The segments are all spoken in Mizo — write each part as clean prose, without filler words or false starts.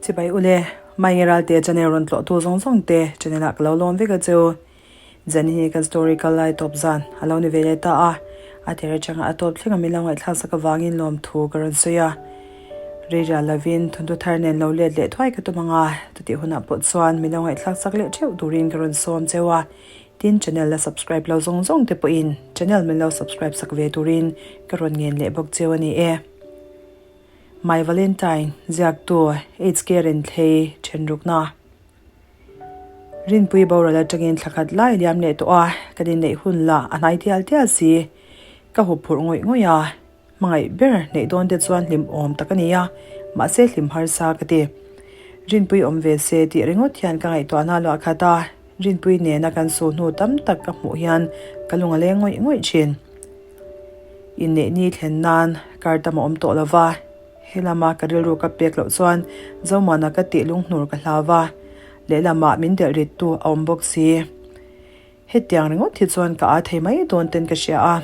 Chibai ule, Mai Ralte channel rawn tlawhtu zawng zawng te channel ah ka lo lawm vek a cheu. Zan hi kan story kal lai tawp zan a lo ni ve leh ta a, a tir atanga a tawp thleng a min lo ngaihthlak sak avangin lawmthu ka rawn sawi a. Rei rial lovin thawnthu thar nen lo let leh thuai ka tum ang a, chutih hunah pawh chuan min lo ngaihthlak sak leh theuh turin ka rawn sawm cheu a, tin channel la subscribe lo zawng zawng te pawhin channel min lo subscribe sak ve turin ka rawn ngen leh bawk cheu a ni e. My Valentine ziaktu HK Renthlei thenrukna. Rinpui boral atangin thla khat lai liam leh tawh a, kan inneih hun lah a hnai tial tial si. Ka hup phurh ngawih ngawih a, hmangaih ber neih dawn te chuan hlim awm tak a ni a, mahse hlim harsa ka ti. Rinpui awm ve se tih ringawt hian ka ngaihtuahna a luah khat a, Rinpui nena kan su hnu tam tak ka hmuh hian ka lung a leng ngawih ngawih thin. Inneih ni thlen nan kar tam a awm tawh lo va, he lama ka rilru ka pek loh chuan Zomuana ka tih lunghnur ka hlau va, lehlamah min delh rittu a awm bawk si. Hetiang ringawt hi chuan ka aa thei mai dawn ten ka hria a,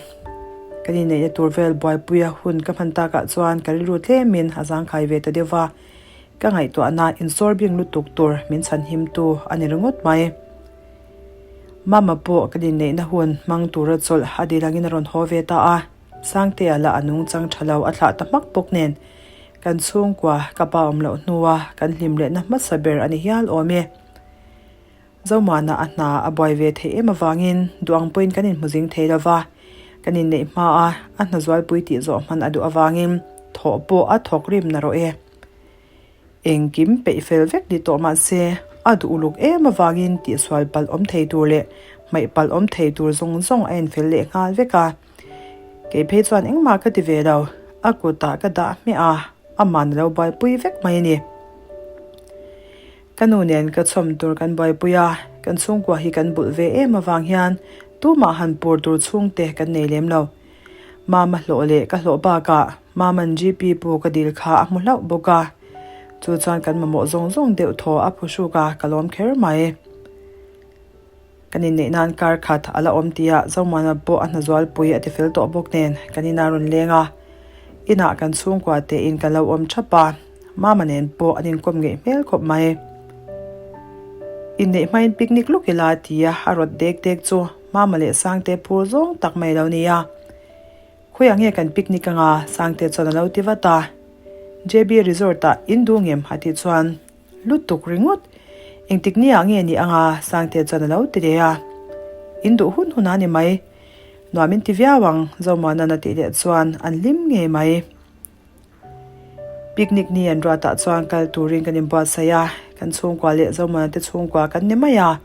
kan inneihna tur vel buaipuia hun ka hman takah chuan ka rilru tlemin a zangkhai ve ta deuh va, ka ngaihtuahna insawr bing lutuk tur min chhanhimtu a ni ringawt mai. Mama pawh kan inneihna hun hmang tura chawlh a dil angin a rawn haw ve ta a, Sangtea lah a nungchang tha lo a thlah ta hmak bawk nen kan chhungkua ka pa awm loh hnua kan hlim lehna hmasa ber a ni hial awm e. Zomuana a hna a buai ve theih em avangin duh ang pawhin kan inhmu zing thei lo va, kan inneih hma a a hna zualpui tih zawh hman a duh avangin thawh pawh a thawk rim na rawh e. Engkim peih fel vek ni tawh mah se, a duh uluk em avangin tihsual palh awm thei tur leh hmaih palh awm thei tur zawng zawng a enfel leh nghal vek a. Kei phei chuan engmah ka ti ve lo, a kutah ka dah hmiah a, aman a lo buaipui vek mai a ni. Ka nu nen ka chhawm tur kan buaipui a, kan chhungkua hi kan bulh ve em avang hian tumah han pur tur chhungte kan nei lem lo. Mama hlawh leh ka hlawh bakah Maman GP pu ka dil kha a hmu hlauh bawk a, chu chuan kan mamawh zawng zawng deuh thaw a phuhruk a, ka lawm kher mai. Kan inneih nan kar khat a la awm tihah Zomuana pawh a hna zualpui a tifel tawh bawk nen kan ina rawn leng a, inah kan chhungkua tein kan lo awm thap a, Mama nen pawh an inkawm ngeih hmel khawp mai. Inneih hmain picnic luk ila tia a rawt dek dek chu Mama leh Sangte phur zawng tak mai lo nia. Khawiah nge kan picnic anga? Sangte chuan a lo ti vat a. JB Resort ah in duh ngem? a tih chuan lutuk ringawt. Engtik ni ah nge ni anga? Sangte chuan a lo ti leh a. In duh hun hun a ni mai. Nuam in ti viau ang, Zomuana'n a tih leh chuan an hlim ngei mai. Picnic ni an ruatah chuan kal turin kan inbuatsaih a, kan chhungkua leh Zomuana te chhungkua kan ni mai a.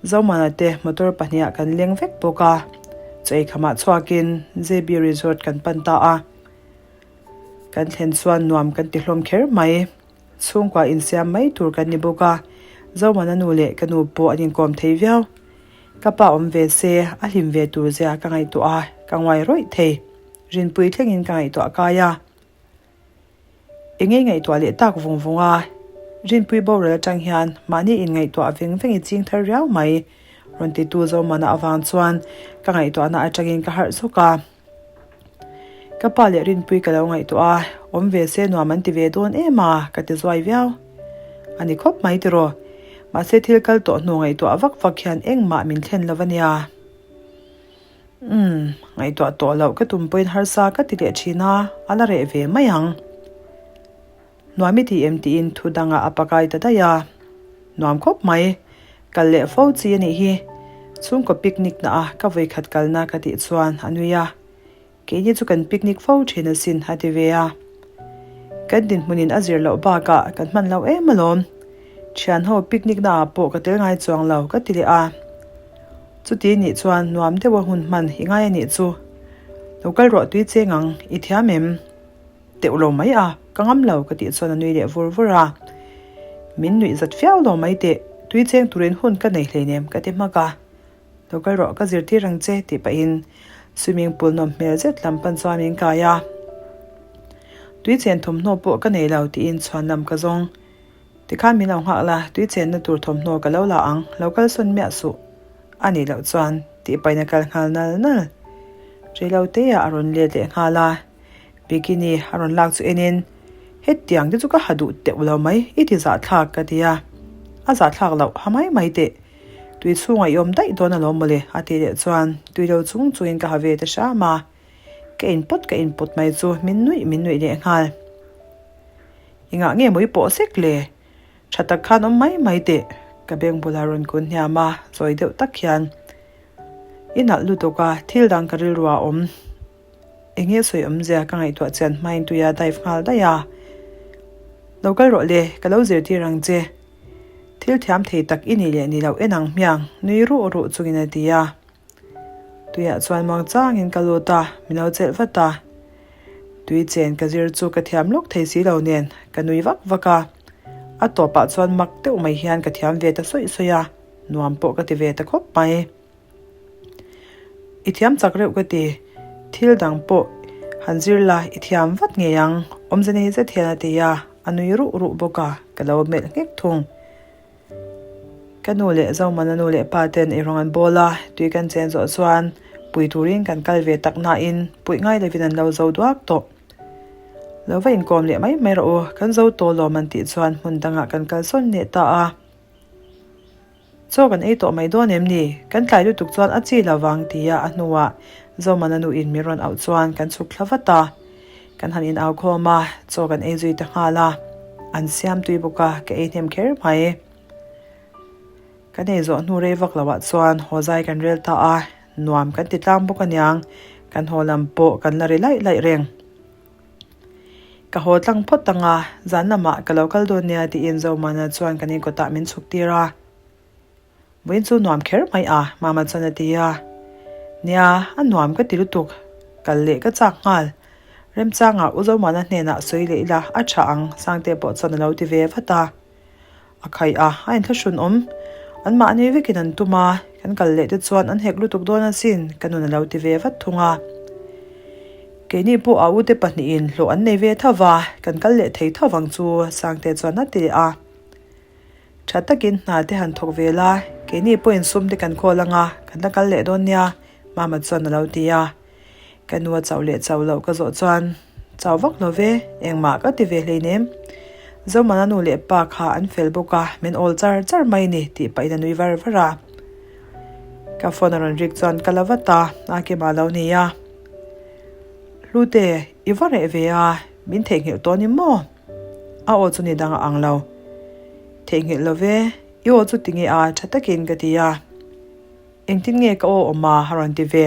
Zomuana te motor pahniha kan leng vek bawk a, chaw eikhamah chhuakin JB Resort kan pan ta a. Kan thlen chuan nuam kan ti hlawm kher mai. Chhungkua insiam mai tur kan ni bawk a, Zomuana nu leh ka nu pawh an inkawm thei viau. Ka pa awm ve se, a hlim ve tur zia ka ngaihtuah a, ka nguai rawih thei. Rinpui thlengin ka ngaihtuah kai a. Eng ei ngaihtuah leh tak vung vung a, Rinpui boral atang hian mahni inngaihtuah veng veng i ching thar riau mai, rawn titu Zomana avang chuan ka ngaihtuahna atangin ka harh zawk a. Ka pa leh Rinpui ka lo ngaihtuah a, awm ve se nuam an ti ve dawn em a, ka ti zuai viau. A ni khawp mai tiraw? Mahse thil kal tawh hnu ngaihtuah vak vak hian engmah min thlen lo a nia. Umm, ngaihtuah tawh loh ka tum pawhin harsa ka ti leh thin a, a la reh ve mai ang. Nuam i ti em tiin thu dangah a pakai ta daih a. Nuam khawp mai, kal leh fo chi a nih hi. Chhungkaw picnic na a ka vawikhat kalna ka tih chuan a nui a. Keini chu kan picnic fo thin asin a ti ve a. Kan dinhmunin a zir loh bakah kan hman lo em alawm. Thianho picnic naah pawh ka tel ngai chuang lo ka ti leh a. Chuti nih chuan nuam deuha hun hman i ngai a nih chu. Lo kal rawh tui cheng ang, i thiam em? Teuh lo mai a, ka ngam lo ka tih chuan a nui leh vur vur a. Min nuih zat fiau lo mai teh, tui cheng turin hun ka nei hleinem ka ti hmak a. Lo kal rawh ka zirtir ang che tih pahin swimming pool nawm hmel zet lam pan chuan min kai a. Tui chen thawmhnaw pawh ka nei lo tiin chhuan lam ka zawng. Tikhan min lo nghak la, tui chenna tur thawmhnaw ka lo la ang, lo kal sawn miah suh. A nih loh chuan tih pahin a kal nghal nal nal. Reiloteah a rawn let leh nghal a, bikini a rawn lak chu enin. Hetiang te chu ka ha duh teuh lo mai, i ti zahthlak ka ti a. A zahthlak loh ha mai mai teh. Tui chhungah i awm daih dawn alawm mawle a tih leh chuan tui lo chung chungin ka ha ve ta hram a. Ka inpawt ka inpawt mai chu min nuih min nuih leh nghal. Engah nge maw i pawh sek le? Tha tak khan awm mai mai teh ka beng bulah rawn kun hniam a, chawi deuh tak hian i nalh lutuk a, thil dang ka rilru ah awm. Enge sawi awmzia ka ngaihtuah chian hmain tuia dive nghal daih a. Lo kal rawh le, ka lo zirtir ang che. Thil thiam thei tak i nih leh ni loh en ang hmiang, nui ruh ruh chungin a ti a. Tuiah chuan muang changin ka lut a, min lo chelh vat a. Tui chen ka zir chu ka thiam lawk thei si lo nen, ka nui vak vak a. A tawpah chuan mak deuh mai hian ka thiam ve ta sawi sawi a, nuam pawh ka ti ve ta khawp mai. I thiam chak reuh ka ti, thil dang pawh han zir la i thiam vat ngei ang, awmze nei zet hian a ti a, a nui ruh ruh bawk a, ka lo melh nghek thung. Ka nu leh Zomana nu leh pa ten eirawng an bawl a, tui kan chen zawh chuan pui turin kan kal ve tak nain puih ngai lovin an lo zo duak tawh. Lo va inkawm leh mai mai rawh u, kan zo tawh lawm an tih chuan hmun dangah kan kal sawn leh ta a. Chaw kan ei tawh mai dawn em ni? Kan tlai lutuk chuan a chi lo vang tia a hnuah Zomana nuin min rawn auh chuan kan chhuk thla vat a. Kan han in au khawm a, chaw kan ei zui ta nghal a, an siam tui bawk a, ka ei hnem kher mai. Kan ei zawh hnu rei vak loh ah chuan haw zai kan rel ta a, nuam kan ti tlang bawk aniang, kan haw lam pawh kan la ri laih laih reng. Ka haw tlang phawt ang a, zan lamah ka lo kal dawn nia tiin Zomana chuan kan inkawtah min chhuk tir a. Vawiin chu nuam kher mai a, Mama chuan a ti a. Nia, a nuam ka ti lutuk. Kal leh ka chak nghal. Remchangah U Zomana hnenah sawi leh ila a tha ang, Sangte pawh chuan a lo ti ve vat a. A khaih a, a inthlahrun awm. Anmahni vekin an tum a, kan kal leh te chuan an hek lutuk dawn asin, ka nun a lo ti ve vat thung a. Keini pawh a ute pahnihin hlawh an nei ve tho va, kan kal leh thei tho vang chu, Sangte chuan a ti leh a. Tha takin hna te han thawk ve la, keini pawhin sum te kan khawl anga kan la kal leh dawn nia, Mama chuan a lo ti a. Ka nu a chauh leh chauh loh ka zawh chuan, Chau vak lo ve, engmah ka ti ve hleinem. Zomana nu leh pa kha an fel bawk a, min awl char char mai ni tih pahin a nui var var a. Ka phone a rawn rik chuan ka la vat a, a kema lo ni a. Hlute, i va reh ve a, min theihnghilh tawh ni maw? A aw chu ni dang a ang lo. Theihnghilh lo ve, i aw chu tinge a, tha takin ka ti a. Engtin nge ka aw awm a? a rawn ti ve.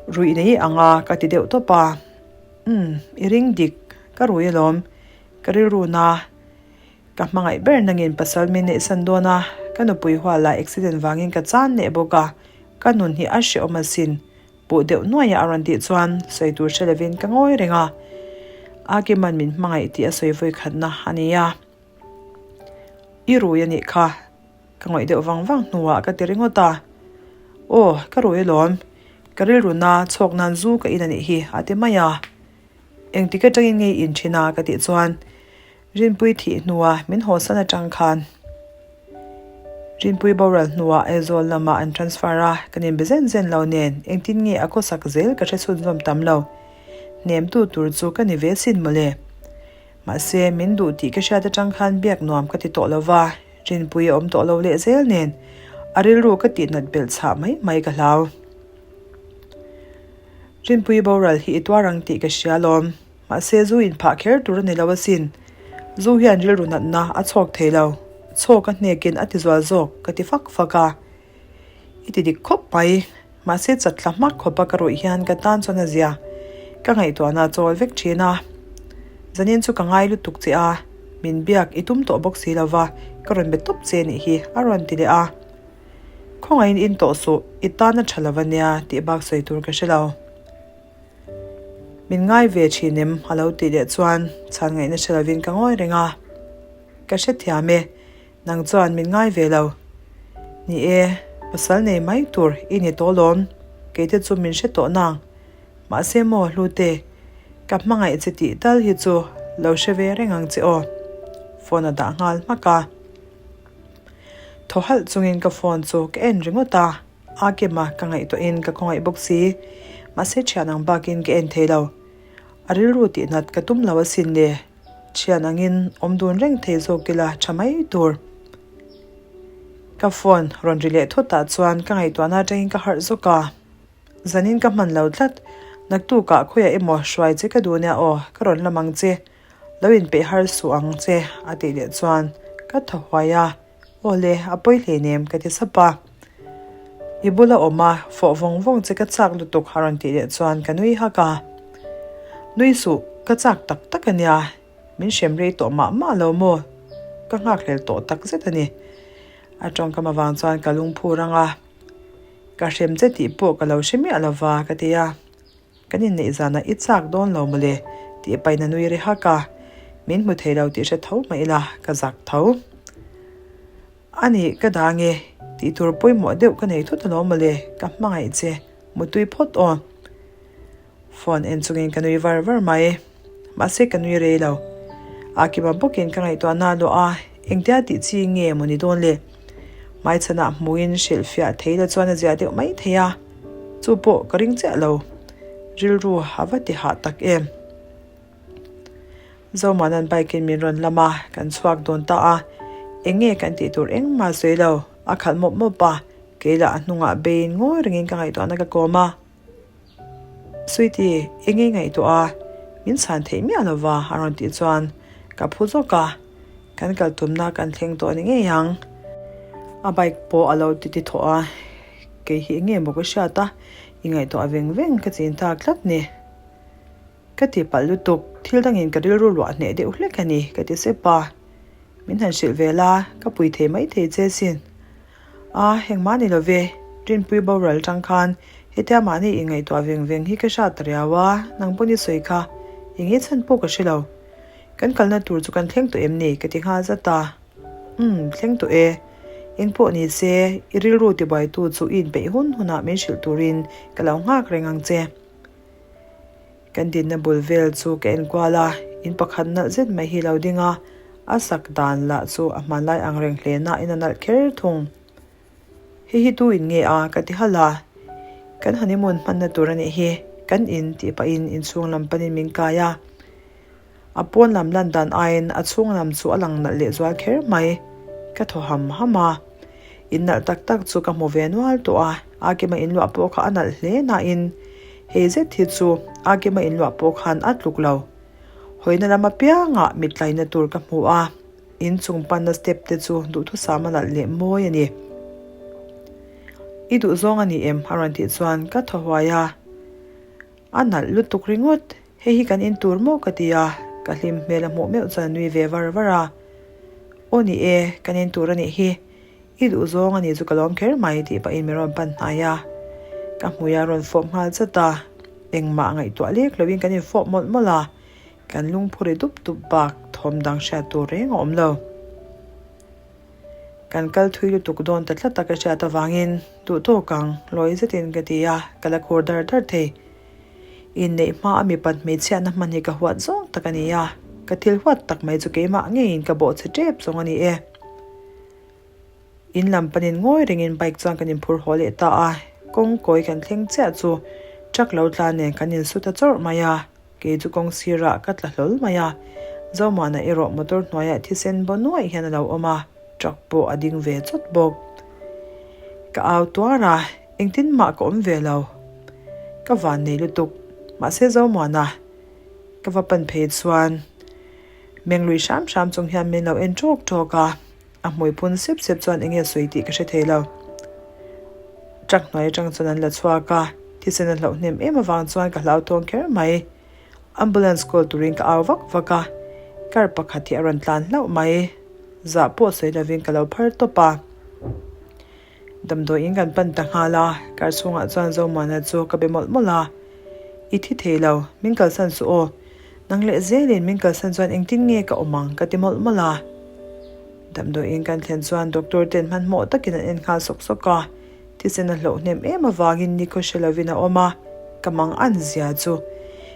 Ruih nei ang a, ka ti deuh tawp a. Umm, i ring dik, ka rui alawm. Ka rilru na, ka hmangaih ber nangin pasal min neihsan dawn a, ka nupui hualah accident vangin ka chan leh bawk a, ka nun hi a hrehawm asin. Puh deuh nuaia a rawn tih chuan sawi tur hre lovin ka ngawi reng a, Akiman min hmangaih tih a sawi vawi khatna a ni a. I rui a nih kha, ka ngawih deuh vang vang hnuah ka ti ringawt a. Aw, ka rui alawm, ka rilru na chhawk nan zu ka in a nih hi a ti mai a. Engtik atangin nge i in thin a ka tih chuan Rinpui thih hnua min hawsan atang khan Rinpui boral hnuah Aizawl lamah an transfer a, kan inbe zen zen lo nen engtin nge a khawsak zel ka hre chhunzawm tam lo. Hnemtu tur chu ka ni ve sin mawle. Mahse, min duh tih ka hriat atang khan biak nuam ka ti tawh lo va, Rinpui a awm tawh lo leh zel nen a rilru ka tihnat belh chhah mai mai ka hlau. Rinpui boral hi i tuar ang tih ka hria alawm. Mahse zu inphah kher tur a ni lo asin. Zu hian rilru natna a chhawk thei lo. Chhawk a hnekin a ti zual zawk ka ti fak fak a. I ti dik khawp mai. Mahse chat thla hmak khawpa ka ruih hian ka tan chuan a zia. Ka ngaihtuahna a chawl vek thin a. Zanin chu ka ngai lutuk che a, min biak i tum tawh bawk si lo va, ka rawn be tawp che nih hi a rawn ti leh a. Khawngaihin in tawh suh, i tan a tha lo ania tih bak sawi tur ka hre lo. Min ngai ve thin em? a lo tih leh chuan chhan ngaihna hre lovin ka ngawi reng a. Ka hrethiam e, nang chuan min ngai ve lo. Ni e, pasal nei mai tur i ni tawh lawm, kei te chu min hre tawh nang. Mahse maw Hlute, ka hmangaih che tih tal hi chu lo hre ve reng ang che aw. Phone a dah nghal hmak a. Thaw halh chungin ka phone chu ka en ringawt a. A kema ka ngaihtuahin ka khawngaih bawk si. Mahse thian ang bakin ka en thei lo. A rilru tihnat ka tum lo asin le. Thian angin awm dun reng thei zawk ila tha mai tur. Ka phone rawn ri leh thut ah chuan ka ngaihtuahna atangin ka harh zawk a. Zanin ka hman lo tlat. Naktukah khawiah emaw hruai che ka duh nia aw, ka rawn lam ang che. Lo inpeih har suh ang che a tih leh chuan ka thaw huai a. Aw le, a pawi hleinem ka ti sap a. I bula awm a, fawh vawng vawng che ka chak lutuk a rawn tih leh chuan ka nui hak a. Nui suh, ka chak tak tak a nia, min hrem rei tawh mah mah lo maw? Ka nghakhlel tawh tak zet a ni. A tawngkam avang chuan ka lungphu rang a, ka hrem che tih pawh ka lo hre miah lo va ka ti a. Kan inneih zanah i chak dawn lo mawle tih pain a nui ri hak a, min hmu thei lo tih hre tho mah ila ka zak tho. A nih ka dang e, tih tur pawimawh deuh ka nei thut alawm mawle, ka hmangaih che, mutui phawt aw. Phone en chungin ka nui var var mai, mahse ka nui rei lo. A kima bawkin ka ngaihtuahna a luah a, engtia tih chi nge maw ni dawn le? Hmaichhanah hmuin hrilhfiah thei la chuan a zia deuh mai thei a, chu pawh ka ring chiah lo. Rilru a va ti hah tak em. Zomanan bike in min rawn lam a, kan chhuak dawn ta a, eng nge kan tih tur engmah sawi lo, a khalh mawp mawp a, kei lah a hnungah beiin ngawi rengin ka ngaihtuahna ka kawm a. Sweety, eng nge ngaihtuah a, min chhan theih miah lo va a rawn tih chuan ka phu zawk a, kan kal tumna kan thleng tawh a ni ngei ang. A bike pawh a lo ti ti thawh a, kei hi eng nge maw ka hriat a, i ngaihtuah veng veng ka chin tak tlat ni. Ka ti palh lutuk, thil dangin ka rilru luah hneh deuh hlek a ni, ka ti sep a. Min han hrilh ve la, ka pui thei mai thei che sin. A, engmah ni lo ve, Rinpui boral tang khan hetia mahni inngaihtuah veng veng hi ka hrat ta riau a, nang pawn i sawi kha, eng nge chhan pawh ka hre lo. Kan kalna tur chu kan thleng tawh em ni? ka ti nghal zat a. Umm, thleng tawh e. Eng pawh ni se, i rilru tibuaitu chu i inpeih hun hunah min hrilh turin ka lo nghak reng ang che. Kan dinna bul vel chu ka enkual a, in pakhat nalh zet mai hi lo ding a, a sak dan lah chu a hmanlai ang reng hle na in a nalh kher thung. Hei hi tu in nge a? ka ti halh a. Kan honeymoon hmanna tur a nih hi, kan in tih pahin inchhung lam panin min kai a. A pawn lam lan dan aiin a chhung lam chu a lang nalh lehzual kher mai. Ka thaw ham ham a. In nalh tak tak chu ka hmu ve nual tawh a, a kima inluah pawh kha a nalh hle nain hei zet hi chu a kima inluah pawh khan a tluk lo. Hawina lam apiangah mit tlaina tur ka hmu a, inchung panna step te chu duhthusam a nalh leh mawi a ni. I duhzawng a ni em? a rawn tih chuan ka thaw huai a. A nalh lutuk ringawt, hei hi kan in tur maw ka ti a, ka hlim hmel a hmuh meuh chuan a nui ve var var a. Aw ni e, kan in tur a nih hi, i duh zawng a ni chu ka lawm kher mai tih pahin min rawn pan hnai a. Ka hmui a rawn fawp nghal chat a, engmah ngaihtuah lek loin kan infawp mawlh mawlh a, kan lungphu ri dup dup bak thawm dang hriat tur reng a awm lo. Kan kal thui lutuk dawn ta tlat a ka hriat avangin duh tawk ang, lawi zetin ka ti a, ka la khur dar dar thei. Inneih hma a mipat hmeichhiatna hman hi ka huat zawng tak a ni a, ka thil huat tak mai chu keimah ngeiin ka bawhchhe tep zawng a ni e. In lam panin ngawi rengin bike chuan kan inphur haw leh ta a, kawng kawi kan thleng chiah chu truck lo tlan nen kan insu ta chawrh mai a. Kei chu kawng sirah ka tla hlawl mai a, Zomuana erawh motor hnuaiah thisen baw nuaih hian a lo awm a, truck pawh a ding ve chawt bawk. Ka au tuar a, engtin mah ka awm ve lo. Ka van nei lutuk, mahse Zomuana ka va pan phei chuan Menglui hram hram chung hian min lo en ṭawk ṭawk a, a hmui phun sep sep chuan enge sawi tih ka hre thei lo. Truck hnuai atang chuan an la chhuak a, thisen a hlauh hnem em avang chuan ka hlauthawng kher mai. Ambulance call turin ka au vak vak a, car pakhat hi a rawn tlan hlauh mai. Zah pawh sawi lovin ka lo phar tawp a. Damdawiin kan pan ta nghal a, kar chhungah chuan Zomuana chu ka be mawlh mawlh a, I thi thei lo, min kalsan suh aw. Nang leh zelin min kalsan chuan engtin nge ka awm ang ka ti mawlh mawlh a. Damdawiin kan thlen chuan doctor ten hmanhmawh takin an en nghal sawk sawk a, thisen a hlauh hnem em avangin nikhaw hre lovin a awm a, ka mang an zia chu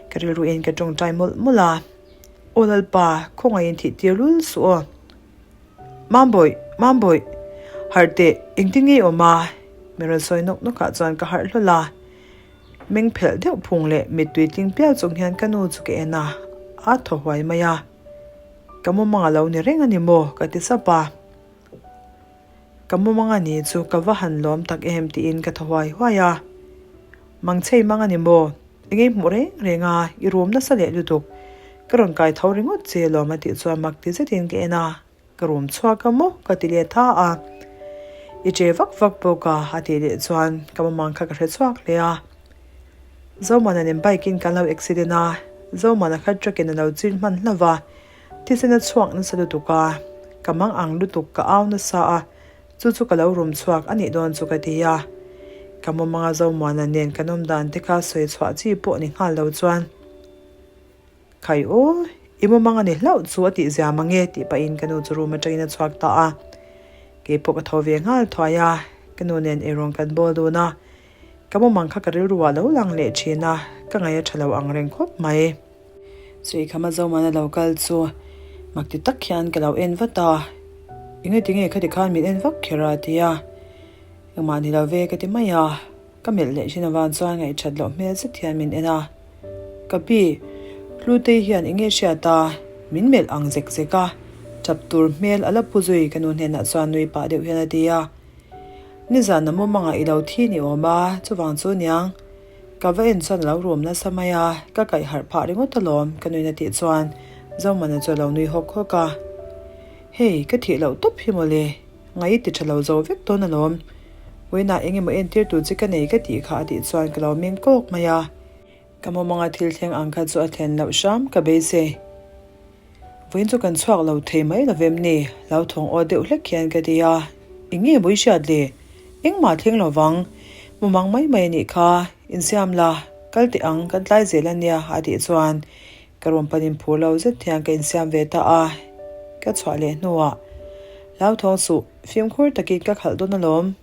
ka rilruin ka tawngtai mawlh mawlh a, Aw Lalpa, khawngaihin thih tir lul suh aw. Mambawih, Mambawih, harh teh, engtin nge i awm a? Min rawn sawi nawk nawkah chuan ka harh hlawl a. Meng phelh deuh phung leh mittui tling pial chung hian ka nu chu ka en a, a thaw huai mai a. Ka mumang a lo ni reng a ni maw? ka ti sap a. Ka mumang a ni chu ka va han lawm tak em tiin ka thaw huai huai a. Mangchhei mang a ni maw? Eng ei hmuh reng reng a, i rum nasa leh lutuk. Ka rawn kai tho ringawt che lawm a tih chuan mak ti zetin ka en a, ka rum chhuak a maw ka ti leh tha a. I che vak vak bawk a a tih leh chuan ka mumang kha ka hre chhuak hle a. Zomana nen bike in kan lo accident a, Zomana kha truck in a lo chil hman hlauh va, thisen a chhuak nasa lutuk a, ka mang ang lutuk ka au nasa a, Chu chu ka lo rum chhuak a nih dawn chu ka ti a. Ka mumanga Zomuana nen kan awm dan te kha sawi chhuah chi pawh ni nghal lo chuan, Khai aw, i mumang a ni hlauh chu a tih zia mang e tih pahin ka nu chu room atangin a chhuak ta a. Kei pawh ka tho ve nghal thuai a, ka nu nen eirawng kan bawl dun a. Ka mumang kha ka rilru ah lo lang leh thin a, ka ngaih a tha lo ang reng khawp mai. Suikhama Zoman a lo kal chu mak ti tak hian ka lo en vat a, Enge tinge khati khan min en vak kher a ti a, engmah ni lo ve ka ti mai a, ka melh leh thin avang chuan ngaihthat loh hmel zet hian min en a, Ka pi, Hlutei hian enge hriat a, min melh ang zek zek a, tap tur hmel a la pu zui ka nu hnenah chuan nui pah deuh hian a ti a, Nizan a mumangah i lo thi ni awm a, chuvang chu niang. Ka va en chuan a lo rum nasa mai a, ka kaih harh phah ringawt alawm ka nuin a tih chuan Zomana chu a lo nui hawk hawk a. Hei, ka thih loh tawp hi mawle, ngaih i ti tha lo zo vek dawn alawm. Vawiinah eng emaw entir tur che ka nei ka tih kha a tih chuan ka lo meng kawk mai a. Ka mumanga thil thleng ang kha chu a thlen loh hram ka beisei. Vawiin chu kan chhuak lo thei mai lo vem ni? Hlauthawng aw deuh hlek hian ka ti a. Eng nge maw i hriat le? Engmah thleng lo vang. Mumang mai mai a nih kha. Insiam la, kal teh ang, kan tlai zel a nia a tih chuan ka rawn panin phur lo zet hian ka insiam ve ta a. Ka chhuah leh hnuah, Hlauthawng suh, fimkhur takin ka khalh dawn alawm.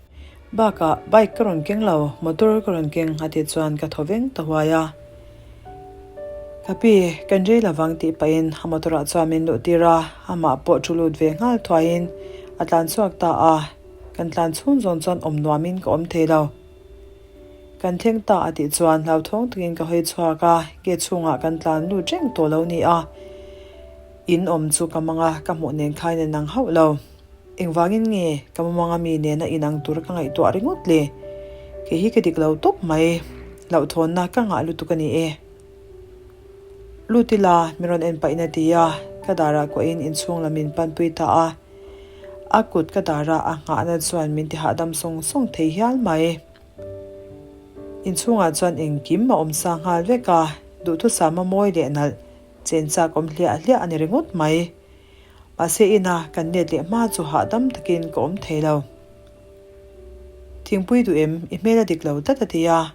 Bakah bike ka rawn keng lo, motor ka rawn keng a tih chuan ka thaw veng ta huai a. Ka pi, kan rei lovang tih pahin a motor ah chuan min luh tir a, amah pawh thu lut ve nghal thuaiin a tlan chhuak ta a, kan tlan chhung zawng chuan awm nuamin ka awm thei lo. Kan thleng ta a tih chuan hlauthawng takin ka hawi chhuak a, gate chhungah kan tlan lut reng tawh lo ni a, in awm chu ka mang a, ka hmuh nen khain a nang hauh lo. Engvangin nge ka mumanga mi nena inang tur ka ngaihtuah ringawt le? Kei hi ka dik lo tawp mai. Hlauhthawnna ka ngah lutuk a ni e. Lut ila, min rawn en pahin a ti a, ka darah kuahin inchhung lam min panpui ta a. A kut ka darah a nghahna chuan min ti hahdam sawng sawng thei hial mai. Inchhungah chuan engkim a awm sa nghal vek a, duhthusam a mawi leh nalh, chen chak awm hliah hliah a ni ringawt mai. Mahse ina kan let leh hma chu hahdam takin ka awm thei lo. Thingpui duh em, i hmel a dik lo tlat a ti a.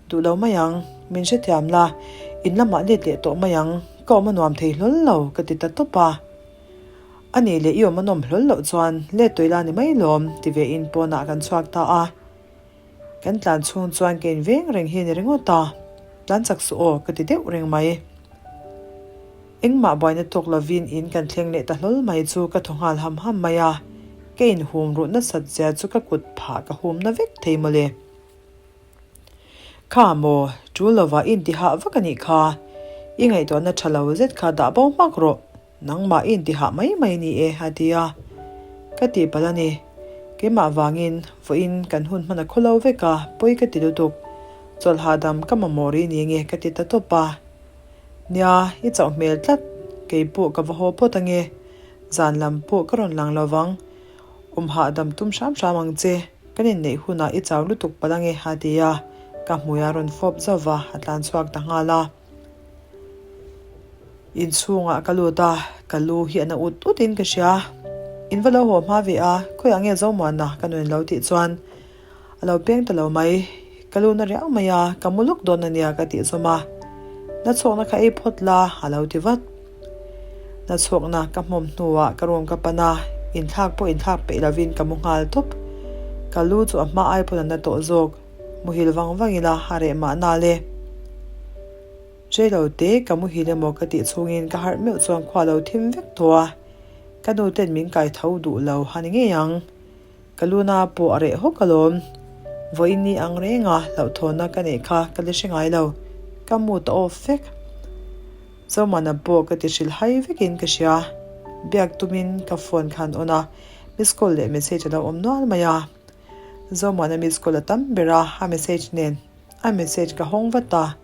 Duh lo mai ang, min hrethiam la, in lamah let leh tawh mai ang, ka awm a nuam thei hlawl lo ka ti ta tawp a. A nih leh i awm a nawm hlawl loh chuan let tawih la ni mai lawm ti ve in pawnah kan chhuak ta a. Kan tlan chhung chuan ka inveng reng hi a ni ringawt a, tlan chak suh aw ka ti deuh reng mai. Engmah buaina tawk lovin in kan thleng leh ta hlawl mai chu ka thaw nghal ham ham mai a, ka inhum ruh nasat zia chu ka kut phah ka hum na vek thei mawle. Kha maw, tul lovah i intihah vak a nih kha, i ngaihtuahna tha lo zet kha dah bo hmak rawh, nangmah i intihah mai mai ni e a ti a, ka tih palh a ni. Keimah vangin vawiin kan hun hman a khaw lo vek a, pawi ka ti lutuk. Chawlh hahdam ka mamawh rih ni nge ka ti ta tawp a. Nia, i chauh hmel tlat, kei pawh ka va haw phawt ange, zan lam pawh ka rawn lang lo vang, awm hahdam tum hram hram ang che, kan inneih hunah i chau lutuk palh ange a ti a, ka hmui a rawn fawp zauh va, a tlan chhuak ta nghal a. Inchhungah ka lut a, ka lu hi a na ut ut in ka hria. In va lo haw hma ve a, khawiah nge Zomuana ka nun lo tih chuan A lo peng ta lo mai. Ka lu na riau mai a, ka mu luk dawn a nia ka tih zawm a. Na chhuakna kha ei phawt la, a lo ti vat. Na chhuakna ka hmawm hnuah ka room ka pan a, inthlak pawh inthlak peih lovin ka mu nghal tawp. Ka lu chu a hma ai pawn a na tawh zawk. Muhil vang vang ila a reh mahna le. Reilo te ka muhil emaw ka tih chhungin ka harh meuh chuan khua lo thim vek tawh a. Ka nu ten min kai tho duh lo a ni ngei ang. Ka luna pawh a reh hawk alawm. Vawiin ni ang renga hlauhthawnna ka neih kha ka la hre ngai lo. Ka mood a off vek. Zomana pawh ka ti hrilh hai vekin ka hria. Biak tumin ka phone khan on a, miss call leh message a lo awm nual mai a. Zomuana miss call a tam ber a, a message nen a message ka hawng vat a,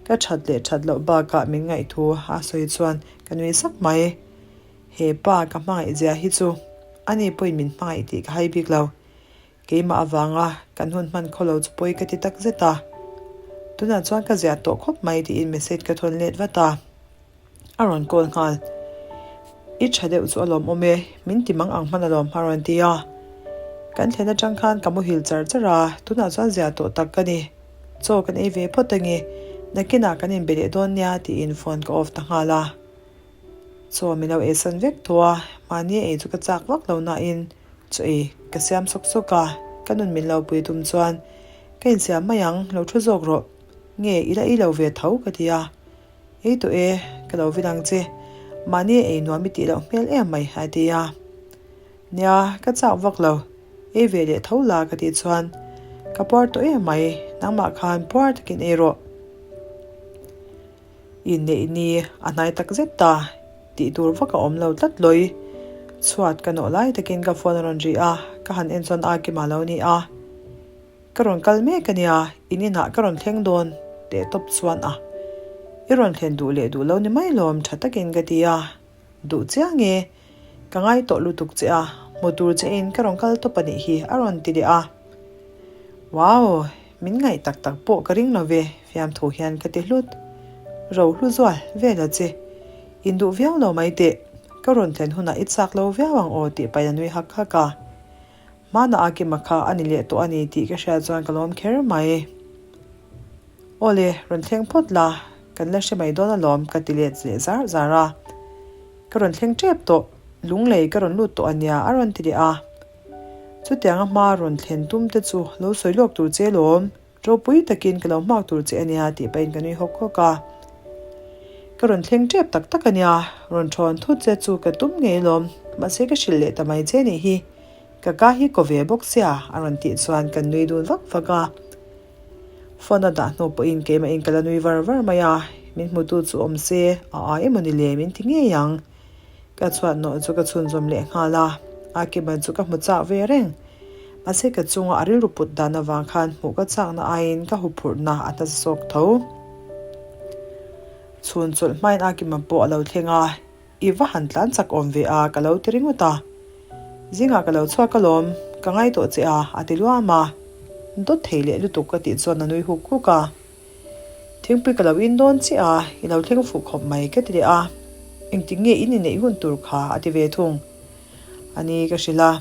ka that leh that loh bakah min ngaihthu a sawi chuan ka nui sak mai. He pa ka hmangaih zia hi chu ani pawhin min hmangaih tih ka hai bik lo. Keimah avanga kan hun hman khaw lo chu pawi ka ti tak zet a. Tunah chuan ka ziah tawh khawp mai tiin message ka thawn let vat a. A rawn call nghal. I tha deuh chu a lawmawm e, min ti mang ang hman alawm a rawn ti a. Kan thlen atang khan ka muhil char char a, tunah chuan ziah tawh tak ka ni. Chaw kan ei ve phawt ange, nakinah kan inbe leh dawn nia tiin phone ka off ta nghal a. Chaw min lo eisan vek tawh a, mahni a ei chu ka chak vak lo nain chaw ei ka siam sawk sawk a, ka nun min lo pui tum chuan ka insiam mai ang, lo thu zawk rawh. Nge i la ei lo ve tho ka ti a. Ei tawh e, ka lo vin ang che. Mahni a ei nuam i tih loh hmel em mai a ti a. Nia, ka chak vak lo. Ei ve leh tho la ka tih chuan ka puar tawh em mai, nangmah khan puar takin ei rawh. Inneih ni a hnai tak zet ta tih tur vak a awm lo tlat lawi. Chhuat ka nawh lai takin ka phone a rawn ri a, ka han en chuan Akima lo ni a. Ka rawn kal mek a nia, in inah ka rawn thleng dawn teh tawp chuan a. I rawn thlen duh leh duh lo ni mai lawm tha takin ka ti a. Duh chiang e, ka ngai tawh lutuk che a, hmu tur che in ka rawn kal tawp a nih hi a rawn ti leh a. Wow! Min ngaih tak tak pawh ka ring lo ve, fiamthu hian ka ti hlut. Ro hlu zual vel a che. In duh viau lo mai teh, ka rawn thlen hunah i chak lo viau ang aw tih pahin a nui hak hak a. Hmana a kima kha a ni leh tawh a ni tih ka hriat chuan ka lawm kher mai. Awle, rawn thleng phawt la, kan la hre mai dawn alawm ka ti let leh zar zar a. Ka rawn thleng tep tawh, lunglei ka rawn lut tawh a nia a rawn ti leh a. Chutianga hma rawn thlen tum te chu lo sawi lawk tur che lawm. Ropui takin ka lo hmak tur che a nia tih pahin ka nui hawk hawk a. Ka rawn thleng tep tak tak a nia, rawn thawn thut che chu ka tum ngei alawm, mahse ka hrilh leh ta mai che nih hi. Ka ka hi ko ve bawk sia a rawn tih chuan kan nui dun vak vak a. Phone a dah hnu pawhin keimahin ka la nui var var mai a, min hmutu chu awm se a ai emaw ni le min ti ngei ang. Ka chhuat nawh chu ka chhunzawm leh nghal a, a kiban chu ka hmu chak ve reng. Mahse ka chunga a rilru put dan avang khan hmuh ka chakna aiin ka huphurhna a hna zawk tho. Chhun chawlh hmain a kima pawh a lo thleng a, I va han tlan chak awm ve a ka lo ti ringawt a. Zingah ka lo chhuak alawm, ka ngai tawh che a a ti luam a. Dawt thei leh lutuk ka tih chuan a nui huk huk a. Thingpui ka lo in dawn chiah a, i lo thleng fuh khawp mai ka ti leh a. Engtik nge in inneih hun tur kha a ti ve thung. A ni ka hrilh a.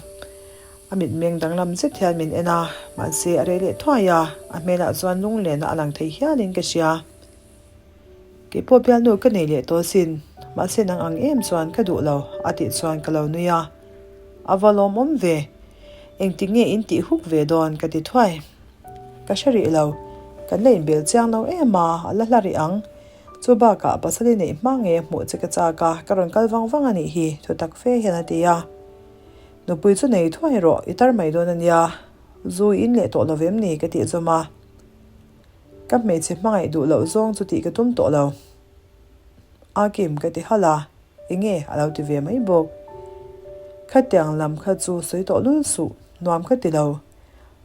A mitmeng danglam zet hian min en a, mahse a reh leh thuai a, a hmelah chuan lunglenna a lang thei hialin ka hria. Keipawh bialnu ka nei leh tawh asin, mahse nang ang em chuan ka duh lo a tih chuan ka lo nui a. A va lawmawm ve, engtik nge in tih huk ve dawn ka ti thuai. Ka hre rih lo, kan la inbel chiang lo em a, a la hla rih ang. Chu bakah pasal i neih hma nge hmuh che ka chak a, ka rawn kal vang vang a nih hi, thutak fe hian a ti a. Nupui chu nei thuai rawh, i tar mai dawn a nia. Zu i in leh tawh lo vem ni ka tih zawm a. Ka hmeichhe hmangaih duh loh zawng chu tih ka tum tawh lo. Akim ka ti halh a, enge a lo ti ve mai bawk. Khatiang lam kha chu sawi tawh lul suh, nuam ka ti lo.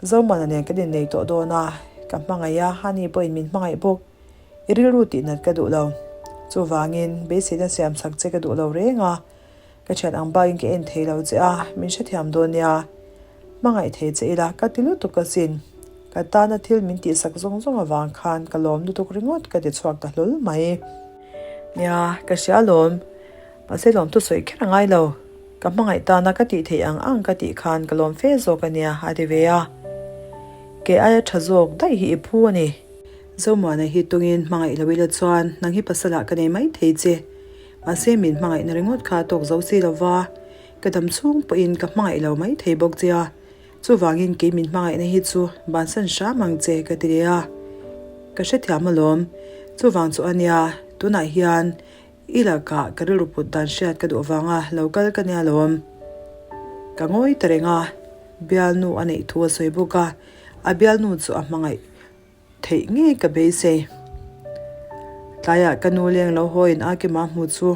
Zomana nen kan innei tawh dawn a, ka hmangaih a, ani pawhin min hmangaih bawk. I rilru tihnat ka duh lo. Chuvangin, beiseina siam chak che ka duh lo reng a, ka thian ang bakin ka en thei lo che a, min hrethiam dawn nia. Hmangaih thei che ila ka ti lutuk asin. Ka tana thil min tihsak zawng zawng avang khan ka lawm lutuk ringawt ka ti chhuak ta hlawl mai. Nia, ka hria lawm. Mahse lawm thusawi kher a ngai lo. Ka hmangaih tana ka tih theih ang ang ka tih khan ka lawm fe zawk a nia, a ti ve a. Kei aia tha zawk daih hi i phu a ni. Zomuana hi tungin hmangaih lo ila chuan nang hi pasalah ka nei mai thei che. Mahse min hmangaihna ringawt kha a tawk zo si lo va, ka dam chhung pawhin ka hmangaih lo mai thei bawk che a. Chuvangin kei min hmangaihna hi chu bansan hram ang che ka ti leh a. Ka hrethiam alawm. Chuvang chu a nia, tunah hian I lakah ka rilru put dan hriat ka duh vanga lo kal ka nia lawm. Ka ngawi ta reng a, bialnu a neih thu a sawi bawk a, a bialnu chu a hmangaih theih ngei ka beisei. Tlaiah ka nu leng lo hawiin a kima hmu chu.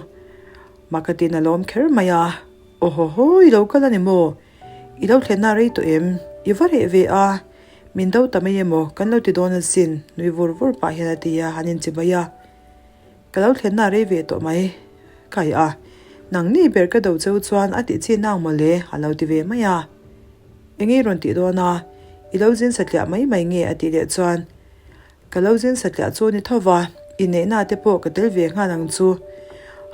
Makatin a lawm kher mai a, Aw haw haw, i lo kal a ni maw? I lo thlenna rei tawh em? I va reh ve a, min do ta mai emaw kan lo ti dawn asin, nui vur vur pah hian a ti a, an inchi mai a. Ka lo thlenna rei ve tawh mai. Kai a, nangni ber ka do cheu chuan a tih chi nang mawle, a lo ti ve mai a. Eng i rawn tih dawn a, i lo zin satliah mai mai nge a tih leh chuan, Ka lo zin satliah chu ni tho va, inneihna te pawh ka tel ve nghal ang chu.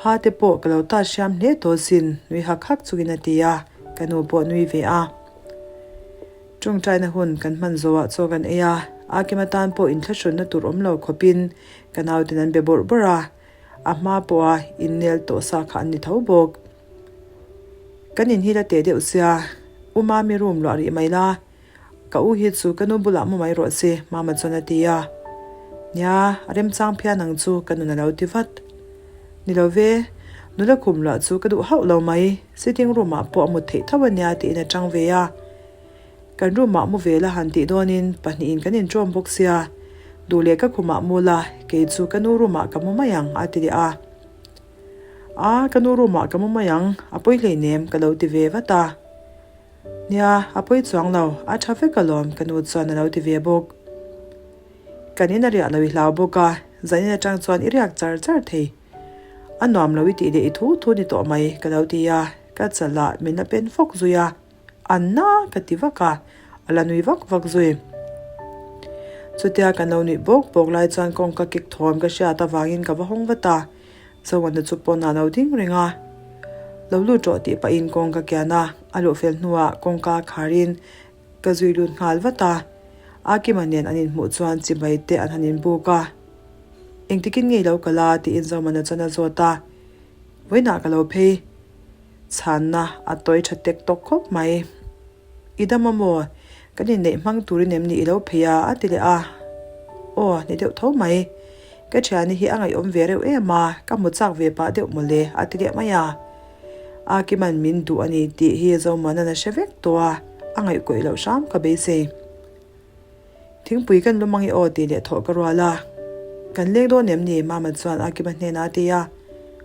Ha te pawh ka lo tat hriam hle tawh sin, nui hak hak chungin a ti a, ka nu pawh nui ve a. Tawngtaina hun kan hman zawhah chaw kan ei a, Akim atan pawh inthlahrunna tur awm lo khawpin ka nauten an be bawrh bawrh a, a hma pawha innel tawh sa kha an ni tho bawk. Kan in hi la teh deuh sia, U Mami room luah rih mai la, Ka u hi chu ka nu bulah mu mai rawh se, Mama chuan a ti a. Nia, a remchang phian ang chu ka nun a lo ti vat. Ni lo ve, nula khum luah chu ka duh hauh lo mai, sitting room ah pawh a mut theih tho a nia tiin a chang ve a. Kan room ah mu ve la han tih dawnin pahnihin kan inṭawm bawk sia, duh leh ka khumah mu la, kei chu ka nu room ah ka mu mai ang a ti leh a. A, ka nu room ah ka mu mai ang, a pawi hleinem ka lo ti ve vat a. Nia, a pawi chuang lo, a tha vek alawm ka nu chuan a lo ti ve bawk. Kan in a riah lo i hlau bawk a, zanin atang chuan i riak char char thei. A nuam lo i tih leh i thu thu ni tawh mai ka lo ti a, ka chal ah min la pen fawk zui a, Anna ka ti vak a, a la nui vak vak zui. Chutia kan lo nuih bawk bawk lai chuan kawngka kik thawm ka hriat avangin ka va hawng vat a, Zoana chu pawn ah lo ding reng a, lo lut rawh tih pahin kawngka kian a, a luh fel hnuah kawngka kharin ka zui lut nghal vat a. Akima nen an inhmuh chuan chibai te an han inbuk a. Engtikin nge i lo kal a? tiin Zomana chuan a zawt a. Vawiinah ka lo phei. Chhanna a tawi tha tek tawk khawp mai. I dam a maw? Kan inneih hmang turin em ni i lo phei a? a ti leh a. Aw, ni deuh tho mai. Ka thiani hi a ngaihawm ve reuh em a, ka hmu chak ve pah deuh mawle, a ti leh mai a. A Kiman min duh a ni tih hi Zomuana'n a hre vek tawh a, a ngaihkawih loh hram ka beisei. Thingpui kan lum ang i aw tih leh thawh ka rual a. Kan leng dawn em ni? Mama chuan a Kima hnenah a ti a.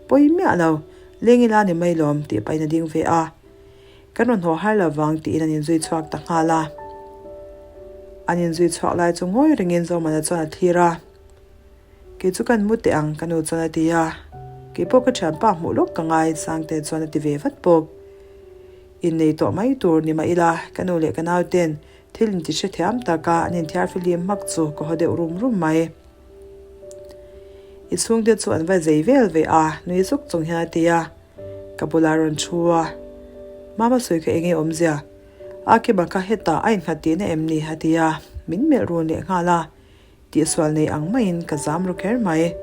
Pawi miah lo, leng ila ni mai lawm tih pahin a ding ve a. Kan rawn haw har lo vang tiin an inzui chhuak ta nghal a. An inzui chhuak lai chu ngawi rengin Zomana chuan a thlir a. Kei chu kan mu teh ang ka nu chuan a ti a. Kei pawh ka thianpa hmuh lawk ka ngai Sangte chuan a ti ve vat bawk. Innei tawh mai tur ni mah ila ka nu leh ka nauten thil inti hrethiam taka an inthiar fihlim hmak chu ka haw deuh rum rum mai. I chhungte chu an va zei vel ve a nui zuk chung hian a ti a. Ka bulah rawn thu a, Mama sawi kha enge awmzia? A kima kha hetah a innghat tihna em ni? a ti a, min melh run leh nghal a, tihsual nei ang maiin ka zam ru kher mai.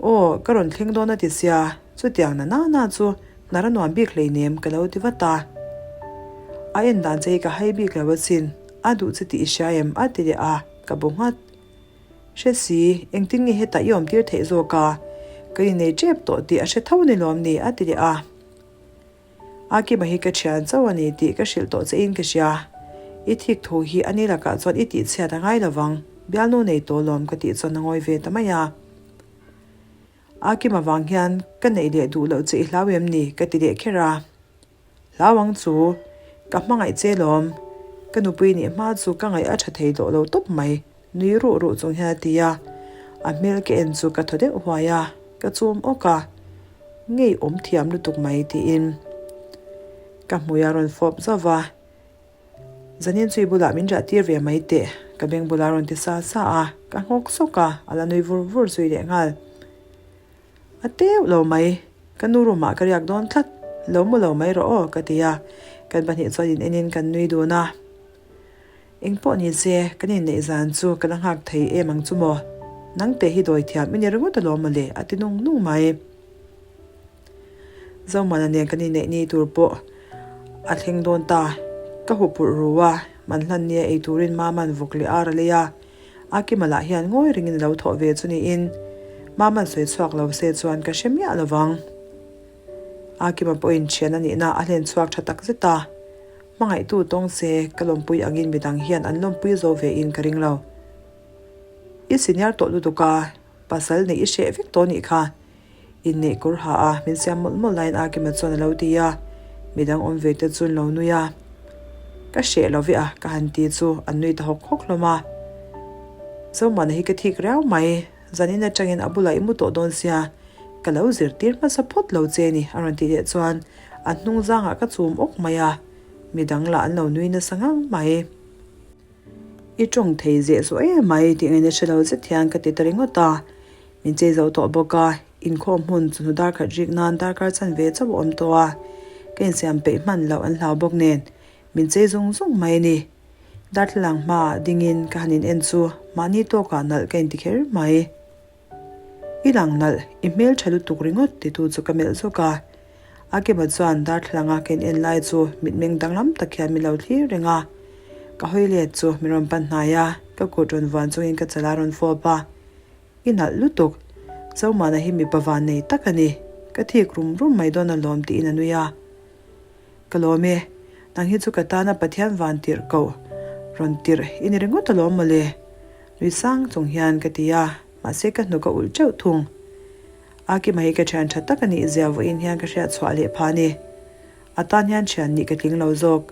Aw, ka rawn thleng dawn a ti sia, chutiang na na na chu hnar a nuam bik hleinem ka lo ti vat a. A en dan che hi ka hai bik lo asin, a duh che tih i hria em? a ti leh a, ka bu nghat. Hre si, engtin nge hetah i awm tir theih zawk a? Ka innei tep tawh tih a hre tho ni lawm ni? a ti leh a. Akima hi ka thian chauh a ni tih ka hrilh tawh che in ka hria. I thik thu hi a ni lakah chuan i tihchhiat a ngai lovang, bialnu nei tawh lawm ka tih chuan a ngawi ve ta mai a. Akima vang hian ka neih leh duh loh che i hlau em ni? ka ti leh kher a. Hlau ang chu, ka hmangaih che lawm. Ka nupui nih hma chu ka ngaih a tha thei tawh lo tawp mai, nui ruh ruh chung hian a ti a. A hmel ka en chu ka thaw deuh huai a, ka chum awk a. Ngei awm thiam lutuk mai tiin ka hmui a rawn fawp zauh va. Zanin chu i bulah min riah tir ve mai teh, ka beng bulah a rawn ti sa sa a, ka nghawk sawk a, a la nui vur vur zui leh nghal. A teuh lo mai, ka nu room ah ka riak dawn tlat, lo mu lo mai rawh aw ka ti a, kan pahnih chuan in enin kan nui dun a. Engpawh ni se, kan inneih zan chu ka la nghak thei em ang chu maw? Nangte hi dawi thiam i ni ringawt alawm mawle a ti nung nung mai. Zomana nen kan inneih ni tur pawh a thleng dawn ta, ka huphurh ru a, man hlan nia ei turin Mama'n vawk leh ar a lei a, A kima lah hian ngawi ringin a lo thawh ve chu niin Mama'n sawi chhuak lo se chuan ka hre miah lo vang. A kima pawhin thian a nihna a hlen chhuak tha tak zet a, hmangaihtu tawng se ka lawmpui angin midang hian an lawmpui zo ve in ka ring lo. I senior tawh lutuk a, pasal neih i hreh vek tawh nih kha. Inneih kawr ha a, min siam mawlh mawlh laiin Akima chuan a lo ti a, midang awm ve te chu an lo nui a. Ka hreh lo ve a, ka han ti chu an nui ta hawk hawk hlawm a. Zomana hi ka thik riau mai, zanin atangin a bulah i mu tawh dawn sia, ka lo zirtir hmasa phawt lo che ni a rawn tih leh chuan a hnung zangah ka chum awk mai a, midang lah an lo nui nasa ngang mai. I tawng thei zeh zawh em mai tih ngaihna hre lo zet hian ka ti ta ringawt a. Min chei zo tawh bawk a, inkhawm hmun chawhnu dar khat rik nan darkar chan ve chauh a awm tawh a, ka insiam peih hman loh an hlau bawk nen min chei zung zung mai a ni. Darthlalang hmaah dingin ka han in en chu mahni tawkah nalh ka inti kher mai. I lang nalh, i hmel tha lutuk ringawt titu chu ka melh zawk a. Akima chuan darthlalanga ka in en lai chu mitmeng danglam tak hian min lo thlir reng a. Ka hawi let chu min rawn pan hnai a, ka kut rawn vuan chungin ka chala rawn fawp a. I nalh lutuk, Zomana hi mipa van nei tak a ni, ka thik rum rum mai dawn alawm tiin a nui a. Ka lawm e, nang hi chu ka tana Pathian van tirh koh rawn tirh i ni ringawt alawm mawle. Nui sang chung hian ka ti a, mahse ka hnuk a ulh teuh thung. Akima hi ka thian tha tak a nih zia vawiin hian ka hriat chhuah leh phah a ni. A tan hian thian nih ka tling lo zawk.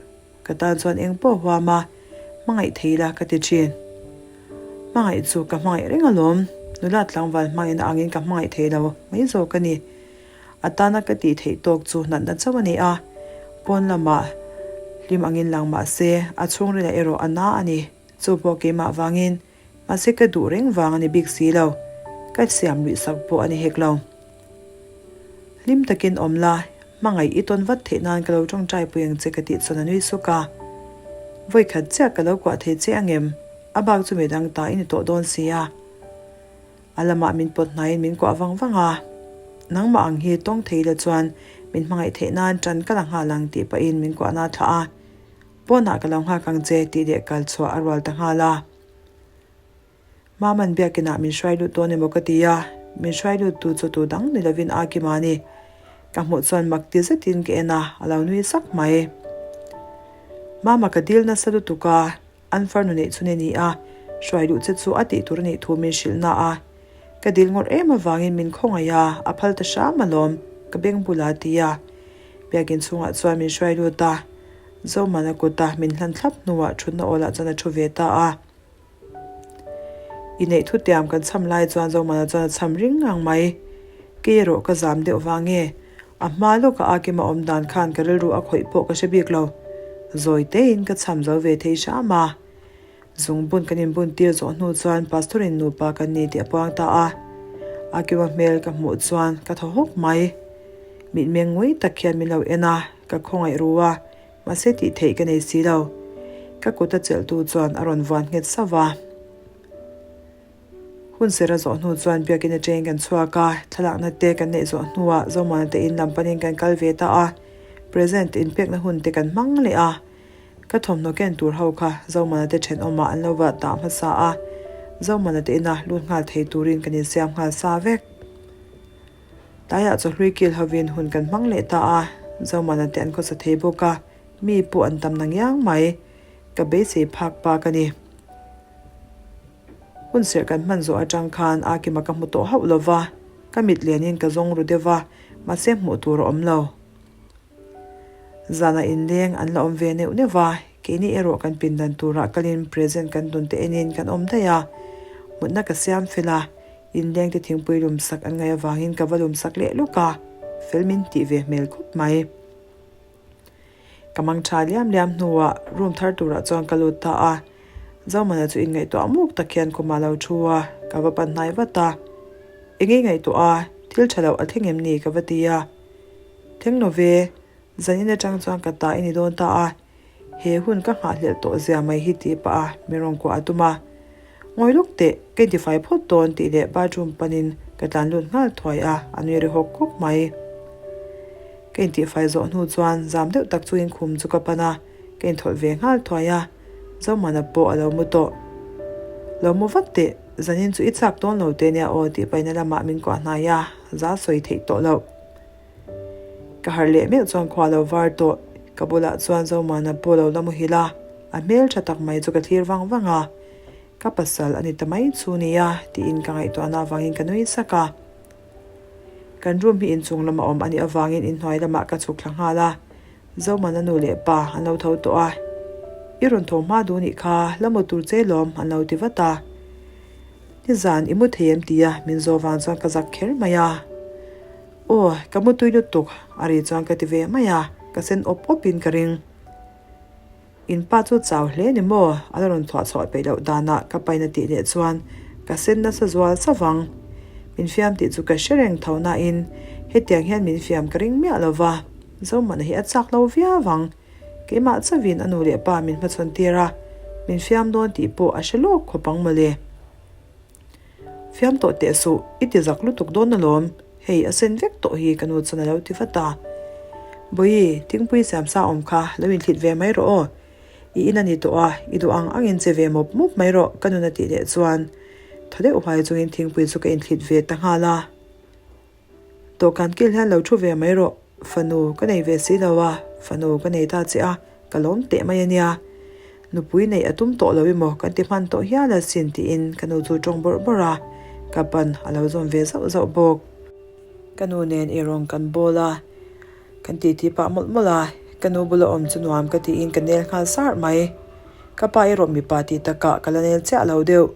Ka tan chuan eng pawh huam a, hmangaih thei la ka ti thin. Hmangaih chu ka hmangaih reng alawm, nula tlangval hmangin a angin ka hmangaih thei lo mai zawk a ni. A tana ka tih theih tawk chu natna chauh a ni a, pawn lamah hlim angin lang mah se, a chhungrilah erawh a na a ni. Chu pawh keimah vangin, mahse ka duh reng vang a ni bik si lo, ka siam luih sak pawh a ni hek lo. Hlim takin awm la, hmangaih i tawn vat theih nan ka lo tawngtai pui ang che ka tih chuan a nui suk a. Vawikhat chiah ka lo kuah thei che angem? A bak chu midang ta i ni tawh dawn si a. A lamah min pawt hnaiin min kuah vang vang a, Nangmah ang hi tawng thei ila chuan min hmangaih theih nan ṭan ka la nghal ang tih pahin min kuahna a thlah a, Pawnah ka lo nghak ang che tih leh kal chhuah a rual ta nghal a. Maman biakinah min hruai lut dawn emaw ka ti a, min hruai lut tu chu tu dang ni lovin Akima a ni. Ka hmuh chuan mak ti zetin ka en a, a lo nui sak mai. Mama ka dil nasa lutuk a. An farnu neih chhun i ni a, hruai duh che chu a tih tur a nih thu min hrilh na a. Ka dil ngawrh em avangin min khawngaih a, a phal ta hram alawm, ka beng bulah a ti a. Biakin chhungah chuan min hruai lut a, Zoman a kut a min hlan thlap hnuah thutna awlah chuan a thu ve ta a. I neih thutiam kan cham lai chuan Zomana chuan a cham ring ngang mai. Kei erawh ka zam deuh vang nge? A hma lawka Akima awm dan khan ka rilru a khawih pawh ka hre bik lo. Zawi tein ka cham zo ve thei hram a. Zungbun kan inbun tir zawh hnu chuan Pastor in nupa kan ni tih a puang ta a. Akima hmel ka hmuh chuan ka thaw hawk mai. Mitmeng ngui tak hian min lo en a, ka khawngaih ru a, mahse tih theih ka nei si lo. Ka kut a chelhtu chuan a rawn vuan nghet sauh va. Hun ser a zawh hnu chuan biakin atangin kan chhuak a, thlalakna te kan neih zawh hnuah Zomuana te in lam panin kan kal ve ta a, present inpekna hun te kan hmang leh a. Ka thawmhnaw ken tur ho kha Zomuana te thenawmah an lo va tah hmasa a, Zomuana te ina lut nghal thei turin kan insiam nghal sa vek. Tlaiah chawhlui kil hovin hun kan hmang leh ta a, Zomuana te an khawsa thei bawk a, mi pawh an tam na ngiang mai. Ka beisei phak bak a ni. Hun serh kan hman zawh atang khan Akima ka hmu tawh hauh lo va, ka mit lianin ka zawng ru deuh va, mahse hmuh tur a awm lo. Zanah inleng an la awm ve neuh neuh va, keini erawh kan pindan turah kalin present kan dun te enin kan awm daih a. Mutna ka siam fel a, inleng te thingpui lumsak an ngaih avangin ka va lumsak leh lawk a, fel min tih ve hmel khawp mai. Ka mang tha liam liam hnuah room thar turah chuan ka lut ta a, Zomana chu inngaihtuah muk tak hian khumah lo thu a, ka va pan hnai vat a. Eng i ngaihtuah a, thil tha loh a thleng em ni ka va ti a. Thleng lo ve, zanin atang chuan ka ta i ni dawn ta a, he hun ka nghahhlelh tawh zia mai hi tih pah a min rawn kuah a tum a. Ngawi lawk teh, ka intifai phawt dawn tih leh bathroom panin ka tlan lut nghal thuai a, a nui ri hawk hawk mai. Ka intihfai zawh hnu chuan zam deuh tak chuin khum chu ka pan a, ka inthawlh ve nghal thuai a, Zomana pawh a lo mu tawh. Lo mu vat teh, zanin chu i chak dawn lo te nia aw tih paihna lamah min kuah hnai a, za sawi theih tawh loh. Ka harh leh meuh chuan khua lo var tawh, ka bulah chuan Zomana pawh lo la muhil a, a hmel tha tak mai chu ka thlir vang vang a, ka pasal a ni ta mai chu nia tiin ka ngaihtuahna avangin ka nui sak a. Kan room hi inchung lama awm a nih avangin inhnuai lamah ka chhuk thla nghal a, Zomana nu leh pa an lo tho tawh a. I rawn tho hma duh nih kha, la mu tur che lawm an lo ti vat a. Nizan i mu thei em tia min zawh vang chuan ka zak kher mai a. Aw, ka mu tui lutuk a ri chuan ka ti ve mai a, ka sen awp awpin ka ring. In pa chu chau hle ni maw? A la rawn thuah chhuah peih loh danah ka pain a tih leh chuan ka sen nasa zual sauh vang. Min fiam tih chu ka hre reng tho nain hetiang hian min fiam ka ring miah lo va, Zohmana hi a chak lo viau vang. Keimah chauhin a nu leh pa min hmachhawn tir a, min fiam dawn tih pawh a hre lawk khawp ang mawle. Fiam tawh teh suh, i ti zak lutuk dawn alawm, hei a sen vek tawh hi ka nu chuan a lo ti vat a. Bawihi, thingpui siamsa awm kha lo inthlit ve mai rawh aw, i in a ni tawh a, i duh ang angin che ve mawp mawp mai rawh ka nun a tih leh chuan thaw deuh huai chungin thingpui chu ka inthlit ve ta nghal a. Dawhkan kil hian lo thu ve mai rawh, fanu ka nei ve si lo a, fanu ka nei ta che a, ka lawm teh mai a nia. Nupui neih a tum tawh lo emaw kan ti hman tawh hial asin tiin ka nu chu tawng bawrh bawrh a, ka pan a lo zawm ve zauh zauh bawk. Ka nu nen eirawng kan bawl a, kan titi pah mawlh mawlh a, ka nu bula awm chu nuam ka tiin ka nel nghal sar mai. Ka pa erawh mipa tih takah ka la nel chiah lo deuh.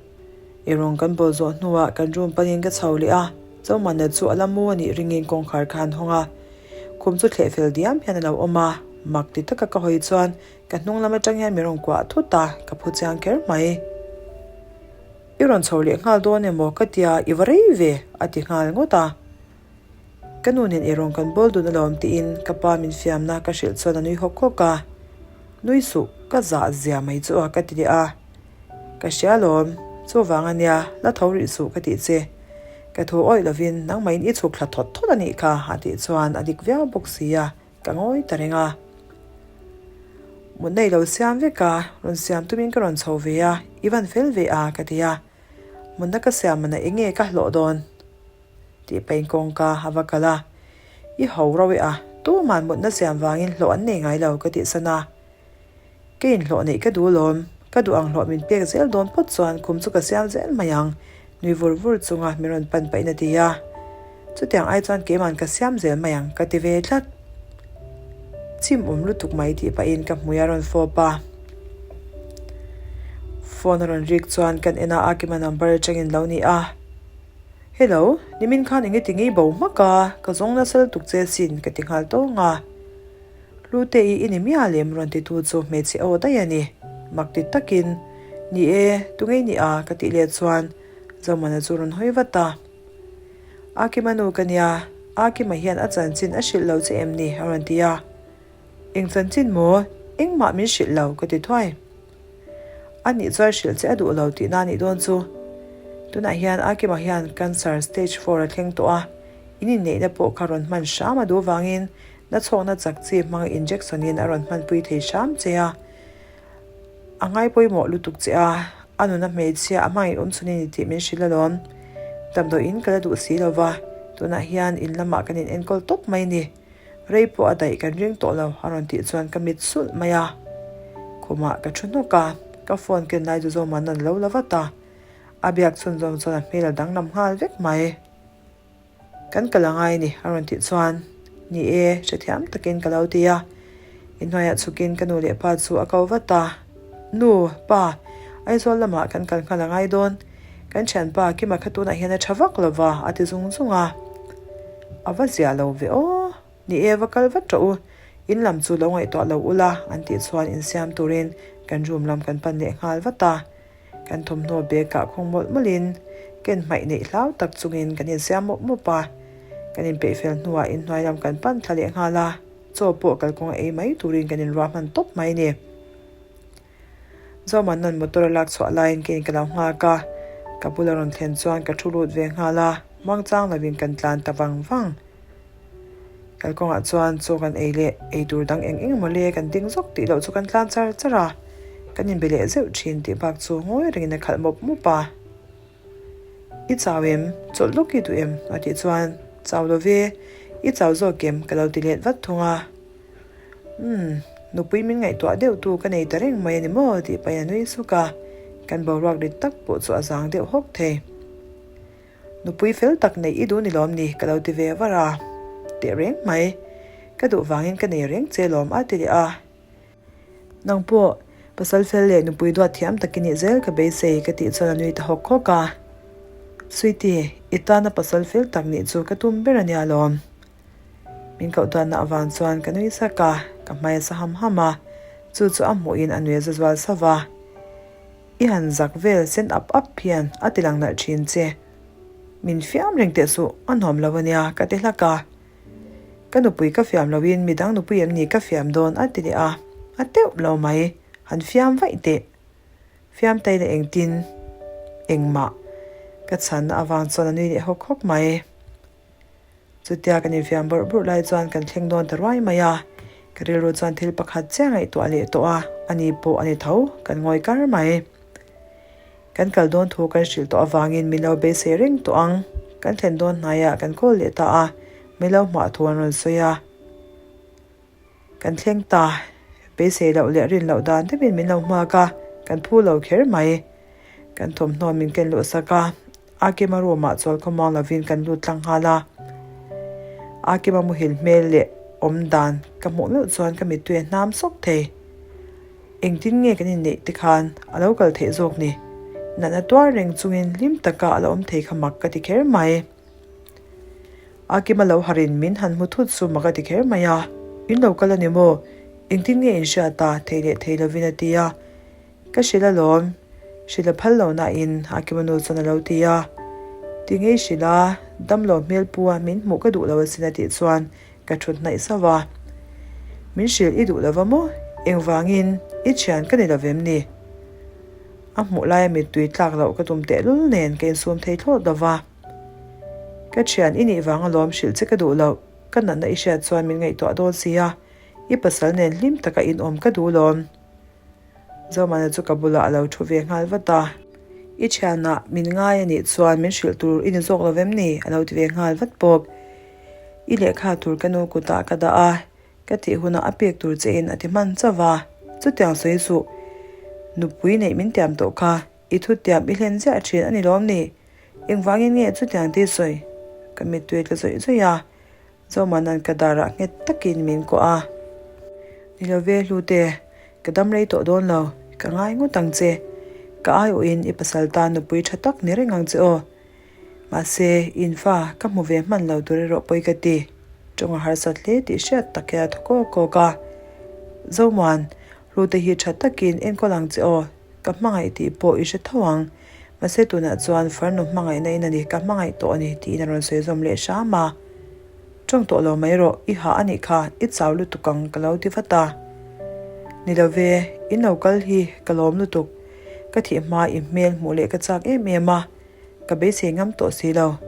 Eirawng kan bawl zawh hnuah kan room panin ka chho leh a, Chawmana chu a la mu a nih ringin kawngkhar kha an hawng a. Khum chu thleh fel diam hian a lo awm a, mak ti taka ka hawi chuan ka hnung lam atang hian min rawn kuah thut a, ka phu chiang kher mai. I rawn chho leh nghal dawn emaw ka tia i va rei ve a ti nghal ngawt a. Ka nu nen eirawng kan bawl dun alawm tiin ka pa min fiamna ka hrilh chuan a nui hawk hawk a. Nui suh, ka zah zia mai chu a ka ti leh a. Ka hria alawm, chuvang a nia, la tho rih suh ka tih che. Ka thu awih lovin nangmahin i chhuk thla thawt thawt a nih kha a tih chuan a dik viau bawk si a, ka ngawi ta reng a. Mut nei lo siam vek a, rawn siam tumin ka rawn chho ve a, i van fel ve a ka ti a. Mutna ka siam mana eng nge ka hlawh dawn? Tih pahin kawngka a va kal a, I ho rauh e a, tuman mutna siam vangin hlawh an nei ngai lo ka tih san a. Ka inhlawh neih ka duh alawm, ka duh ang hlawh min pek zel dawn phawt chuan khum chu ka siam zel mai ang, nui vur vur chunga min rawn pan pahin a ti a. Chutiang ai chuan keiman ka siam zel mai ang ka ti ve tlat. Chim awm lutuk mai tih pahin ka hmui a rawn fawp a. Phone a rawn rik chuan kan en a, Akima number atangin lo ni a. Hello, nimin khan enge ti ngei bo hmak a, ka zawng nasa lutuk che sin ka ti nghal tawng a. Hlute i i ni miah lem rawn ti tu chu hmeichhe aw daih a ni. Mak ti takin, Ni e, tungei ni a? ka tih leh chuan Zomana chu rawn hawi vat a. Akima nu ka nia, Akima hian a chanchin a hrilh lo che em ni? a rawn ti a. Eng chanchin maw? Engmah min hrilh lo ka ti thuai. A nih chuan hrilh che a duh lo tihna a nih dawn chu. Tunah hian Akima hian cancer stage four a thleng tawh a, in inneihna pawh kha rawn hman hram a duh vangin Na chhawkna chak chi hmanga injection in a rawn hmanpui thei hram che a, a ngai pawimawh lutuk che a, a nuna hmeichhia a hmangaih awm chhun i ni tih min hrilh alawm. Damdawiin ka la duh si lo va, tunah hian in lamah kan in enkawl tawp mai ni. Rei pawh a daih kan ring tawh lo a rawn tih chuan ka mit sulh mai a. Khumah ka thu hnawk a, ka phone ken lai chu Zawma nan lo la vat a, a biak chhunzawm chuan a hmel a danglam nghal vek mai. Kan kal a ngai ni, a rawn tih chuan, Ni e, hrethiam takin ka lo ti a. Inhnuaiah chhukin ka nu leh pa chu a ko vat a, Nu, pa, Aizawl lamah kan kal nghal a ngai dawn. Kan thianpa Kima kha tunah hian a tha vak lo va, a ti zung zung a. A va ziah lo ve aw. Ni e, va kal vat rawh u. In lam chu lo ngaihtuah lo ula, an tih chuan insiam turin kan room lam kan pan leh nghal vat a. Kan thawmhnaw bag ah khawng mawlh mawlhin ken hmaih neih hlau tak chungin kan insiam mawp mawp a. Kan inpeih fel hnuah inhnuai lam kan pan thla leh nghal a, chaw pawh kalkawng a ei mai turin kan inruah hman tawp mai a ni. Zoman-a'n motor a lak chhuah laiin keiin ka lo nghak a, ka bula rawn thlen chuan ka thu lut ve nghal a, muangchang lovin kan tlan ta vang vang. Kalkawngah chuan chaw kan ei leh ei tur dang eng eng emaw le kan ding zawk tih loh chu kan tlan char char a, kan inbe leh zeuh thin tih bak chu ngawi rengin a khalh mawp mawp a. I chau em? Chawlh lawk i duh em? a tih chuan Chau lo ve, i chau zawk em? ka lo ti let vat thung a. Umm, nupui min ngaihtuah deuh tu ka nei ta reng mai a ni maw? tih pahin a nui suk a, kan boruak rit tak pawh chu a zang deuh hawk thei. Nupui fel tak neih i duh ni lawm ni? ka lo ti ve var a. Teh reng mai. Ka duh vangin ka nei reng che lawm a ti leh a. Nang pawh pasal fel leh nupui duat thiam tak i nih zel ka beisei ka tih chuan a nui ta hawk hawk a. Sweety, i tana pasal fel tak nih chu ka tum ber a nia lawm. Min koh duatna avang chuan ka nui sak a, ka hmai a sa ham ham a, chu chu a hmuhin a nui a za zual sauh va. I han zak vel sen ap ap hian a ti lang nalh thin che. Min fiam reng teh suh, a nuam lo a nia ka ti hlak a. Ka nupui ka fiam loin midang nupui em ni ka fiam dawn a ti leh a, a teuh lo mai, han fiam vaih teh. Fiam tai leh engtin? Engmah. Ka chhanna avang chuan a nui leh hawk hawk mai. Chutia kan infiam bawrh bawrh lai chuan kan thleng dawn ta ruai mai a, ka rilru chuan thil pakhat chiah ngaihtuah leh tawh a, ani pawh a ni tho, kan ngawi kar mai. Kan kal dawn thu kan hrilh tawh avangin min lo beisei reng tawh ang, kan thlen dawn hnaiah kan call leh ta a, min lo hmuah thu an rawn sawi a. Kan thleng ta, beisei loh leh rin loh dan deuhin min lo hmuak a, kan phu lo kher mai. Kan thawmhnaw min ken luh sak a, Akima room ah chuan khawmuang lovin kan lut tlang nghal a. Akima muhil hmel leh awm dan ka hmuh meuh chuan ka mittui a hnam sawk thei. Engtin nge kan inneih te khan a lo kal theih zawk ni? Natna tuar reng chungin hlim taka a la awm thei kha mak ka ti kher mai. Akima lo harin min han hmu thut chu mak a ti kher mai a, In lo kal a ni maw? Engtin nge in hriat a? Thei leh thei lovin a ti a. Ka hrilh alawm, hrilh a phal lo nain Akima nu chuan a lo ti a. Ti ngei hrilh a, damlo hmel pu a min hmuh ka duh lo asin a tih chuan ka thut hnaih sauh a. Min hrilh i duh lova maw? Engvangin i thian ka ni lo vem ni? A hmuh laia mittui tlak loh ka tum tehlul nen ka insum thei thlawt lo va. Ka thian i nih vang alawm hrilh che ka duh loh, ka natna i hriat chuan min ngaihtuah dawn si a, i pasal nen hlim taka inawm ka duh lawm. Zomana chu ka bulah a lo thu ve nghal vat a. I thianah min ngai a nih chuan min hrilh tur i ni zawk lo vem ni? a lo ti ve nghal vat bawk. I lehkha tur ka nu kutah ka dah a, ka tih hunah a pek tur che in a ti hman chauh a. Chutiang sawi suh, nupui neih min tiam tawh kha, i thutiam i hlen ziah thin a ni lawm ni? Engvangin nge chutiang tih sawi? Ka mittui tla zawih zawih a. Zomanan ka darah nghet takin min kuah a. Ni lo ve Hlute, ka dam rei tawh dawn lo, ka ngai ngawt ang che. Ka aiawhin i pasal tan nupui tha tak ni reng ang che aw. Mahse, in fa ka hmu ve hman lo tur erawh pawi ka ti. Tawng a harsat hle tih hriat tak hian a thaw kawk kawk a. Zomuan, Hlute hi tha takin enkawl ang che aw. Ka hmangaih tih pawh i hre tho ang. Mahse tunah chuan farnu hmangaihna in a ni, ka hmangaih tawh a ni tiin a rawn sawi zawm leh hram a. Tawng tawh lo mai rawh, i hah a nih kha, i chau lutuk ang ka lo ti vat a. Ni lo ve, in lo kal hi ka lawm lutuk. Ka thih hma i hmel hmuh leh ka chak em em a. Ka beisei ngam tawh si lo.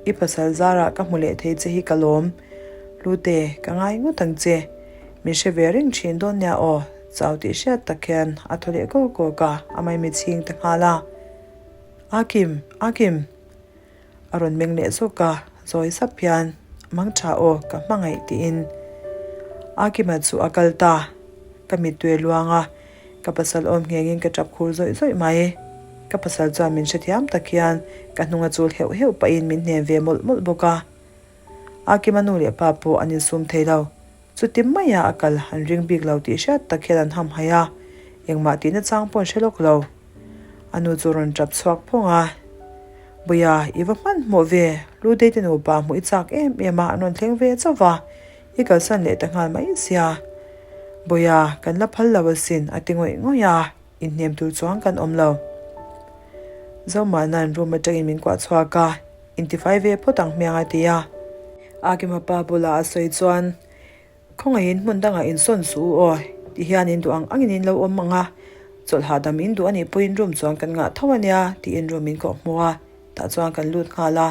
I pasal zarah ka hmu leh thei che hi ka lawm. Hlute, ka ngai ngawt ang che. Min hre ve reng thin dawn nia aw, chau tih hriat tak hian a thaw leh kawk kawk a, a maimi chhing ta nghal a. Akim! Akim! A rawn meng leh zawk a, zawi sap hian, Mang tha aw, ka hmangaih tiin Akima chu a kal ta. Ka mittui a luang a, Ka pasal awm nghengin ka tap khur zawih zawih mai. Ka pasal chuan min hrethiam tak hian ka hnung a chul heuh heuh pahin min hnem ve mawlh mawlh bawk a. Akima nu leh pa pawh an insum thei lo. Chuti maia a kal an ring bik lo tih hriat tak hian an hamhaih a, engmah tihna chang pawh an hre lawk lo. A nu chu rawn tap chhuak phawng a, Buia, i va hmanhmawh ve, Ludei te nupa hmuh i chak em em a, an rawn thleng ve chauh va. I kalsan leh ta nghal mai sia. Bawia, kan la phal lo asin, a ti ngawih ngawih a, inhnem tur chuang kan awm lo. Zomana'n room atangin min kuah chhuak a, intifai ve phawt ang hmiang a ti a. Akima pa bulah a sawi chuan, Khawngaihin hmun dangah insawn suh u aw, ti hian in duh ang angin in lo awm ang a, chawlh hahdam in duh anih pawhin room chuan kan ngah tho ania, tiin room min kawh hmu a, tah chuan kan lut nghal a.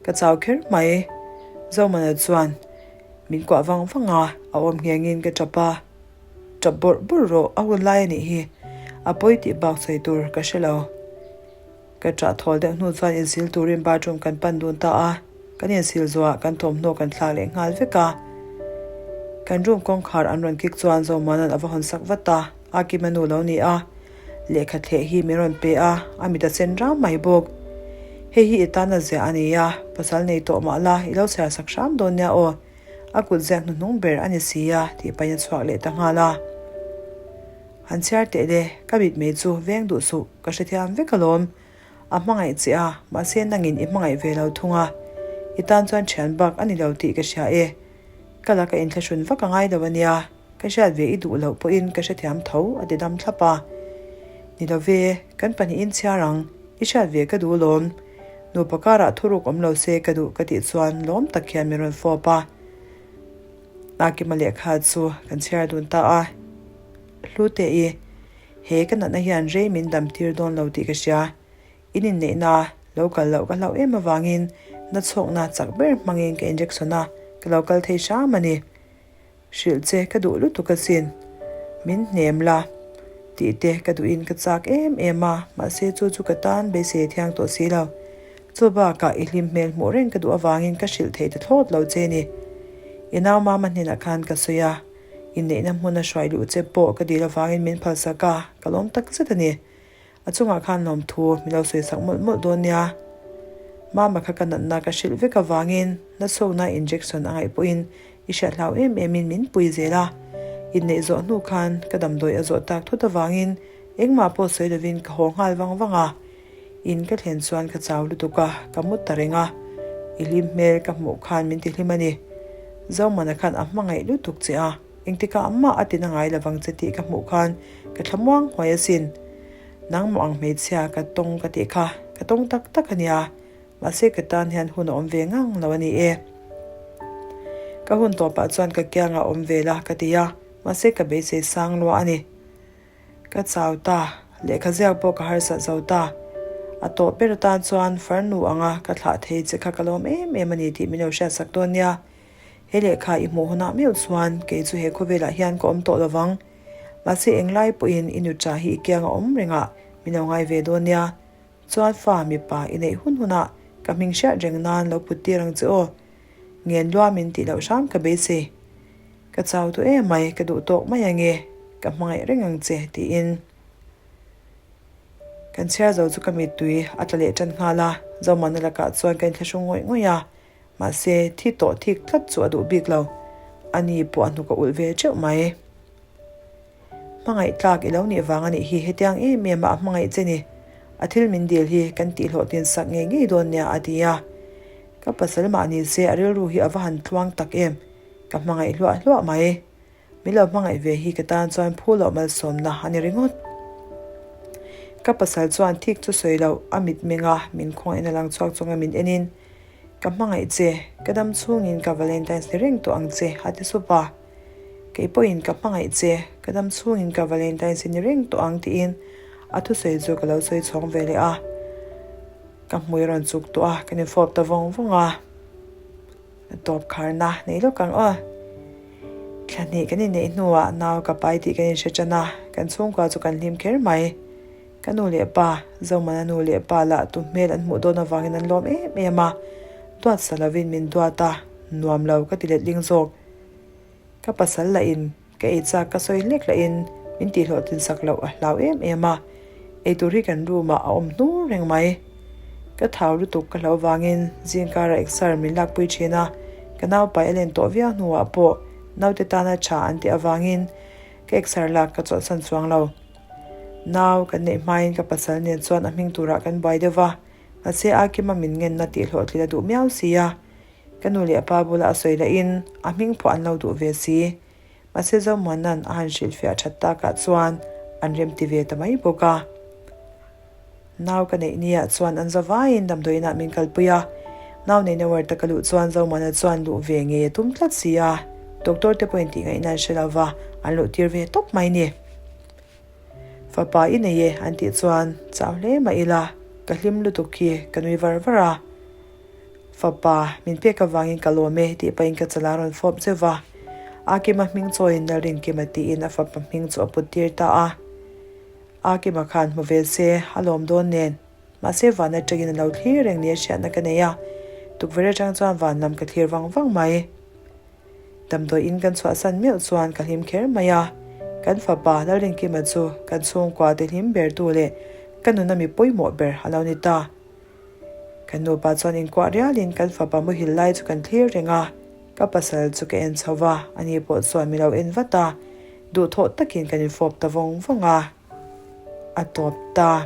Ka chau kher mai. Zomana chuan min kuah vang vang a, a awm nghengin ka tap a. Tap bawrh bawrh rawh, a hun lai a nih hi. A pawi tih bak sawi tur ka hre lo. Ka ṭah thawl deuh hnu chuan insil turin bathroom kan pan dun ta a, kan insil zawhah kan thawmhnaw kan thlak leh nghal vek a. Kan room kawngkhar an rawn kik chuan Zomana'n a va hawn sak vat a, a kim a nu lo ni a. Lehkha thleh hi min rawn pe a, a mit a sen rang mai bawk. Hei hi i tana ziah a ni a, pasal nei tawh mah la i lo chhiar sak hram dawn nia aw. A kut ziak hnuhnung ber a ni si a tih pahin a chhuak leh ta nghal a. Han chhiar teh le, ka mit mei chu veng duh suh, ka hrethiam vek alawm. A hmangaih che a, mahse nangin i hmangaih ve lo thung a. I tan chuan thian bak a ni lo tih ka hria e. Ka la ka inthlahrun vak a ngai lo a nia, ka hriat ve i duh loh pawhin ka hrethiam tho a ti dam thlap a. Ni lo ve, kan pahnihin chhiar ang, i hriat ve ka duh lawm. Nupa karah thuruk awm lo se ka duh ka tih chuan lawm tak hian min rawn fawp a. Nakima lehkha chu kan chhiar dun ta a. Hlute i, he ka natna hian rei min dam tir dawn lo tih ka hria. In inneihna lo kal loh ka hlauh em avangin na chhawkna chak ber hmangin ka injection a, ka lo kal thei hram a ni. Hrilh che ka duh lutuk asin. Min hnem la tih te ka duhin ka chak em em a, mahse chu chu ka tan beisei thiang tawh si lo. Chu bakah i hlim hmel hmuh reng ka duh avangin ka hrilh thei ta thlawt lo che ni. I nau mama hnenah khan ka sawi a, inneihna hmuna hruai luh che pawh ka dil avangin min phalsak a, ka lawm tak zet a ni. A chungah khan lawmthu min lo sawi sak mawlh mawlh dawn nia. Mama kha ka natna ka hrilh vek avangin nachhawkna injection a ngaih pawhin i hriat hlau em emin min pui zel a. Inneih zawh hnu khan ka damdawi a zawh tak thut avangin engmah pawh sawi lovin ka haw nghal vang vang a. In ka thlen chuan ka chau lutuk a, ka mut ta reng a. I hlim hmel ka hmuh khan min tihlim a ni. Zomana khan a hmangaih lutuk che a. Engtikah mah a tina ngai lovang che tih ka hmuh khan ka thlamuang huai asin. Nangmah ang hmeichhia ka tawng ka tih kha ka tawng tak tak a nia, mahse ka tan hian hun a awm ve ngang lo a ni e. Ka hun tawpah chuan ka kiangah awm ve la ka ti a, mahse ka beisei sang lua a ni. Ka chau ta, lehkha ziak pawh ka harsat zo ta. A tawp ber atan chuan farnu anga ka thlah thei che kha ka lawm em em a ni tih min lo hriatsak dawn nia. He lehkha i hmuh hunah meuh chuan kei chu he khawvelah hian ka awm tawh lovang. Mahse englai pawhin i nuṭa hi i kianga awm rengah min lo ngai ve dawn nia. Chuan fa mipa i neih hun hunah ka hming hriat reng nan lo put tir ang che aw. Ngen lua min tih loh hram ka beisei. Ka chau duh em mai, ka duh tawk mai ange, ka hmangaih reng ang che tiin. Kan chhiar zo chu ka mittui a tla leh ṭan nghal a, Zomana lakah chuan ka inthlahrung ngawih ngawih a. Mahse, thi tawh thik tlat chu a duh bik lo. A ni pawh a hnuk a ulh ve teuh mai. Hmangaih tlak i lo nih vang a nih hi hetiang em em a a hmangaih che ni. A thil min dil hi kan tihhlawhtlin sak ngei ngei dawn nia a ti a. Ka pasal mah ni se a rilru hi a va han tluang tak em. Ka hmangaih hluah hluah mai. Min lo hmangaih ve hi ka tan chuan phu loh malsawmna a ni ringawt. Ka pasal chuan thik chu sawi loh a mitmeng a, min khawngaihna lang chhuak chunga min enin, Ka hmangaih che, ka dam chhungin ka Valentine's ni reng tawh ang che, a ti sup a. Kei pawhin ka hmangaih che, ka dam chhungin ka Valentine's ni reng tawh ang tiin a thusawi chu ka lo sawi chhawng ve leh a. Ka hmui a rawn chuk tawh a, ka ni fawp ta vawng vawng a. Tawp kharna nei lawk ang aw. Thla hnih kan inneih hnuah nau ka pai tih kan inhre tan a, kan chhungkua chu kan hlim kher mai. Ka nu leh pa, Zomana nu leh pa lah tu hmel an hmuh dawn avangin an lawm em em a, duat sa lovin min duat a, nuam lo ka ti letling zawk. Ka pasal lahin ka ei chak ka sawi hlek lahin min tihhlawhtlin sak loh a hlau em em a, eitur hi kan room ah a awm hnur reng mai. Ka thau lutuk ka hlo vangin zingkara exer min lakpui thin a, ka naupai a len tawh viau hnuah pawh naute tana tha an tih avangin ka exer lak ka chawlhsan chuang lo. Nau kan neih hmain ka pasal nen chuan a hming turah kan buai deuh va, mahse a kima min ngenna tihhlawhtlin a duh miau si a. Ka nu leh pa bula a sawi lahin a hming pawh an lo duh ve si. Mahse Zomuana'n a han hrilhfiah that takah chuan an remti ve ta mai bawk a. Nau ka neih niah chuan an za vaiin damdawiinah min kalpui a. Nau neihna ward-a ka luh chuan Zomuana chuan luh ve ngei a tum tlat si a. Doctor te pawhin tih ngaihna an hre lo va, an luh tir ve tawp mai ni. Fapa i nei e an tih chuan chau hle mah ila ka hlim lutuk hi ka nui var var a. Fapa, min pek avangin ka lawm e tih pahin ka chala rawn fawp zeuh va. Akima hming chawiin Lalrinkima tiin a fapa hming chu a put tir ta a. Akima khan hmu ve se a lawm dawn nen. Mahse van atangin a lo thlir reng nia hriatna ka nei a, tukverh atang chuan van lam ka thlir vang vang mai. Damdawi in kan chhuahsan meuh chuan ka hlim kher mai a, kan fapa Lalrinkima chu kan chhungkua te hlim ber tu leh ka nuna mi pawimawh ber a lo ni ta. Kan nupa chuan inkuah rialin kan fapa muhil lai chu kan thlir reng a, ka pasal chu ka en chho va, ani pawh chuan min lo en vat a, duhthawh takin kan infawp ta vawng vawng a, a tawp ta.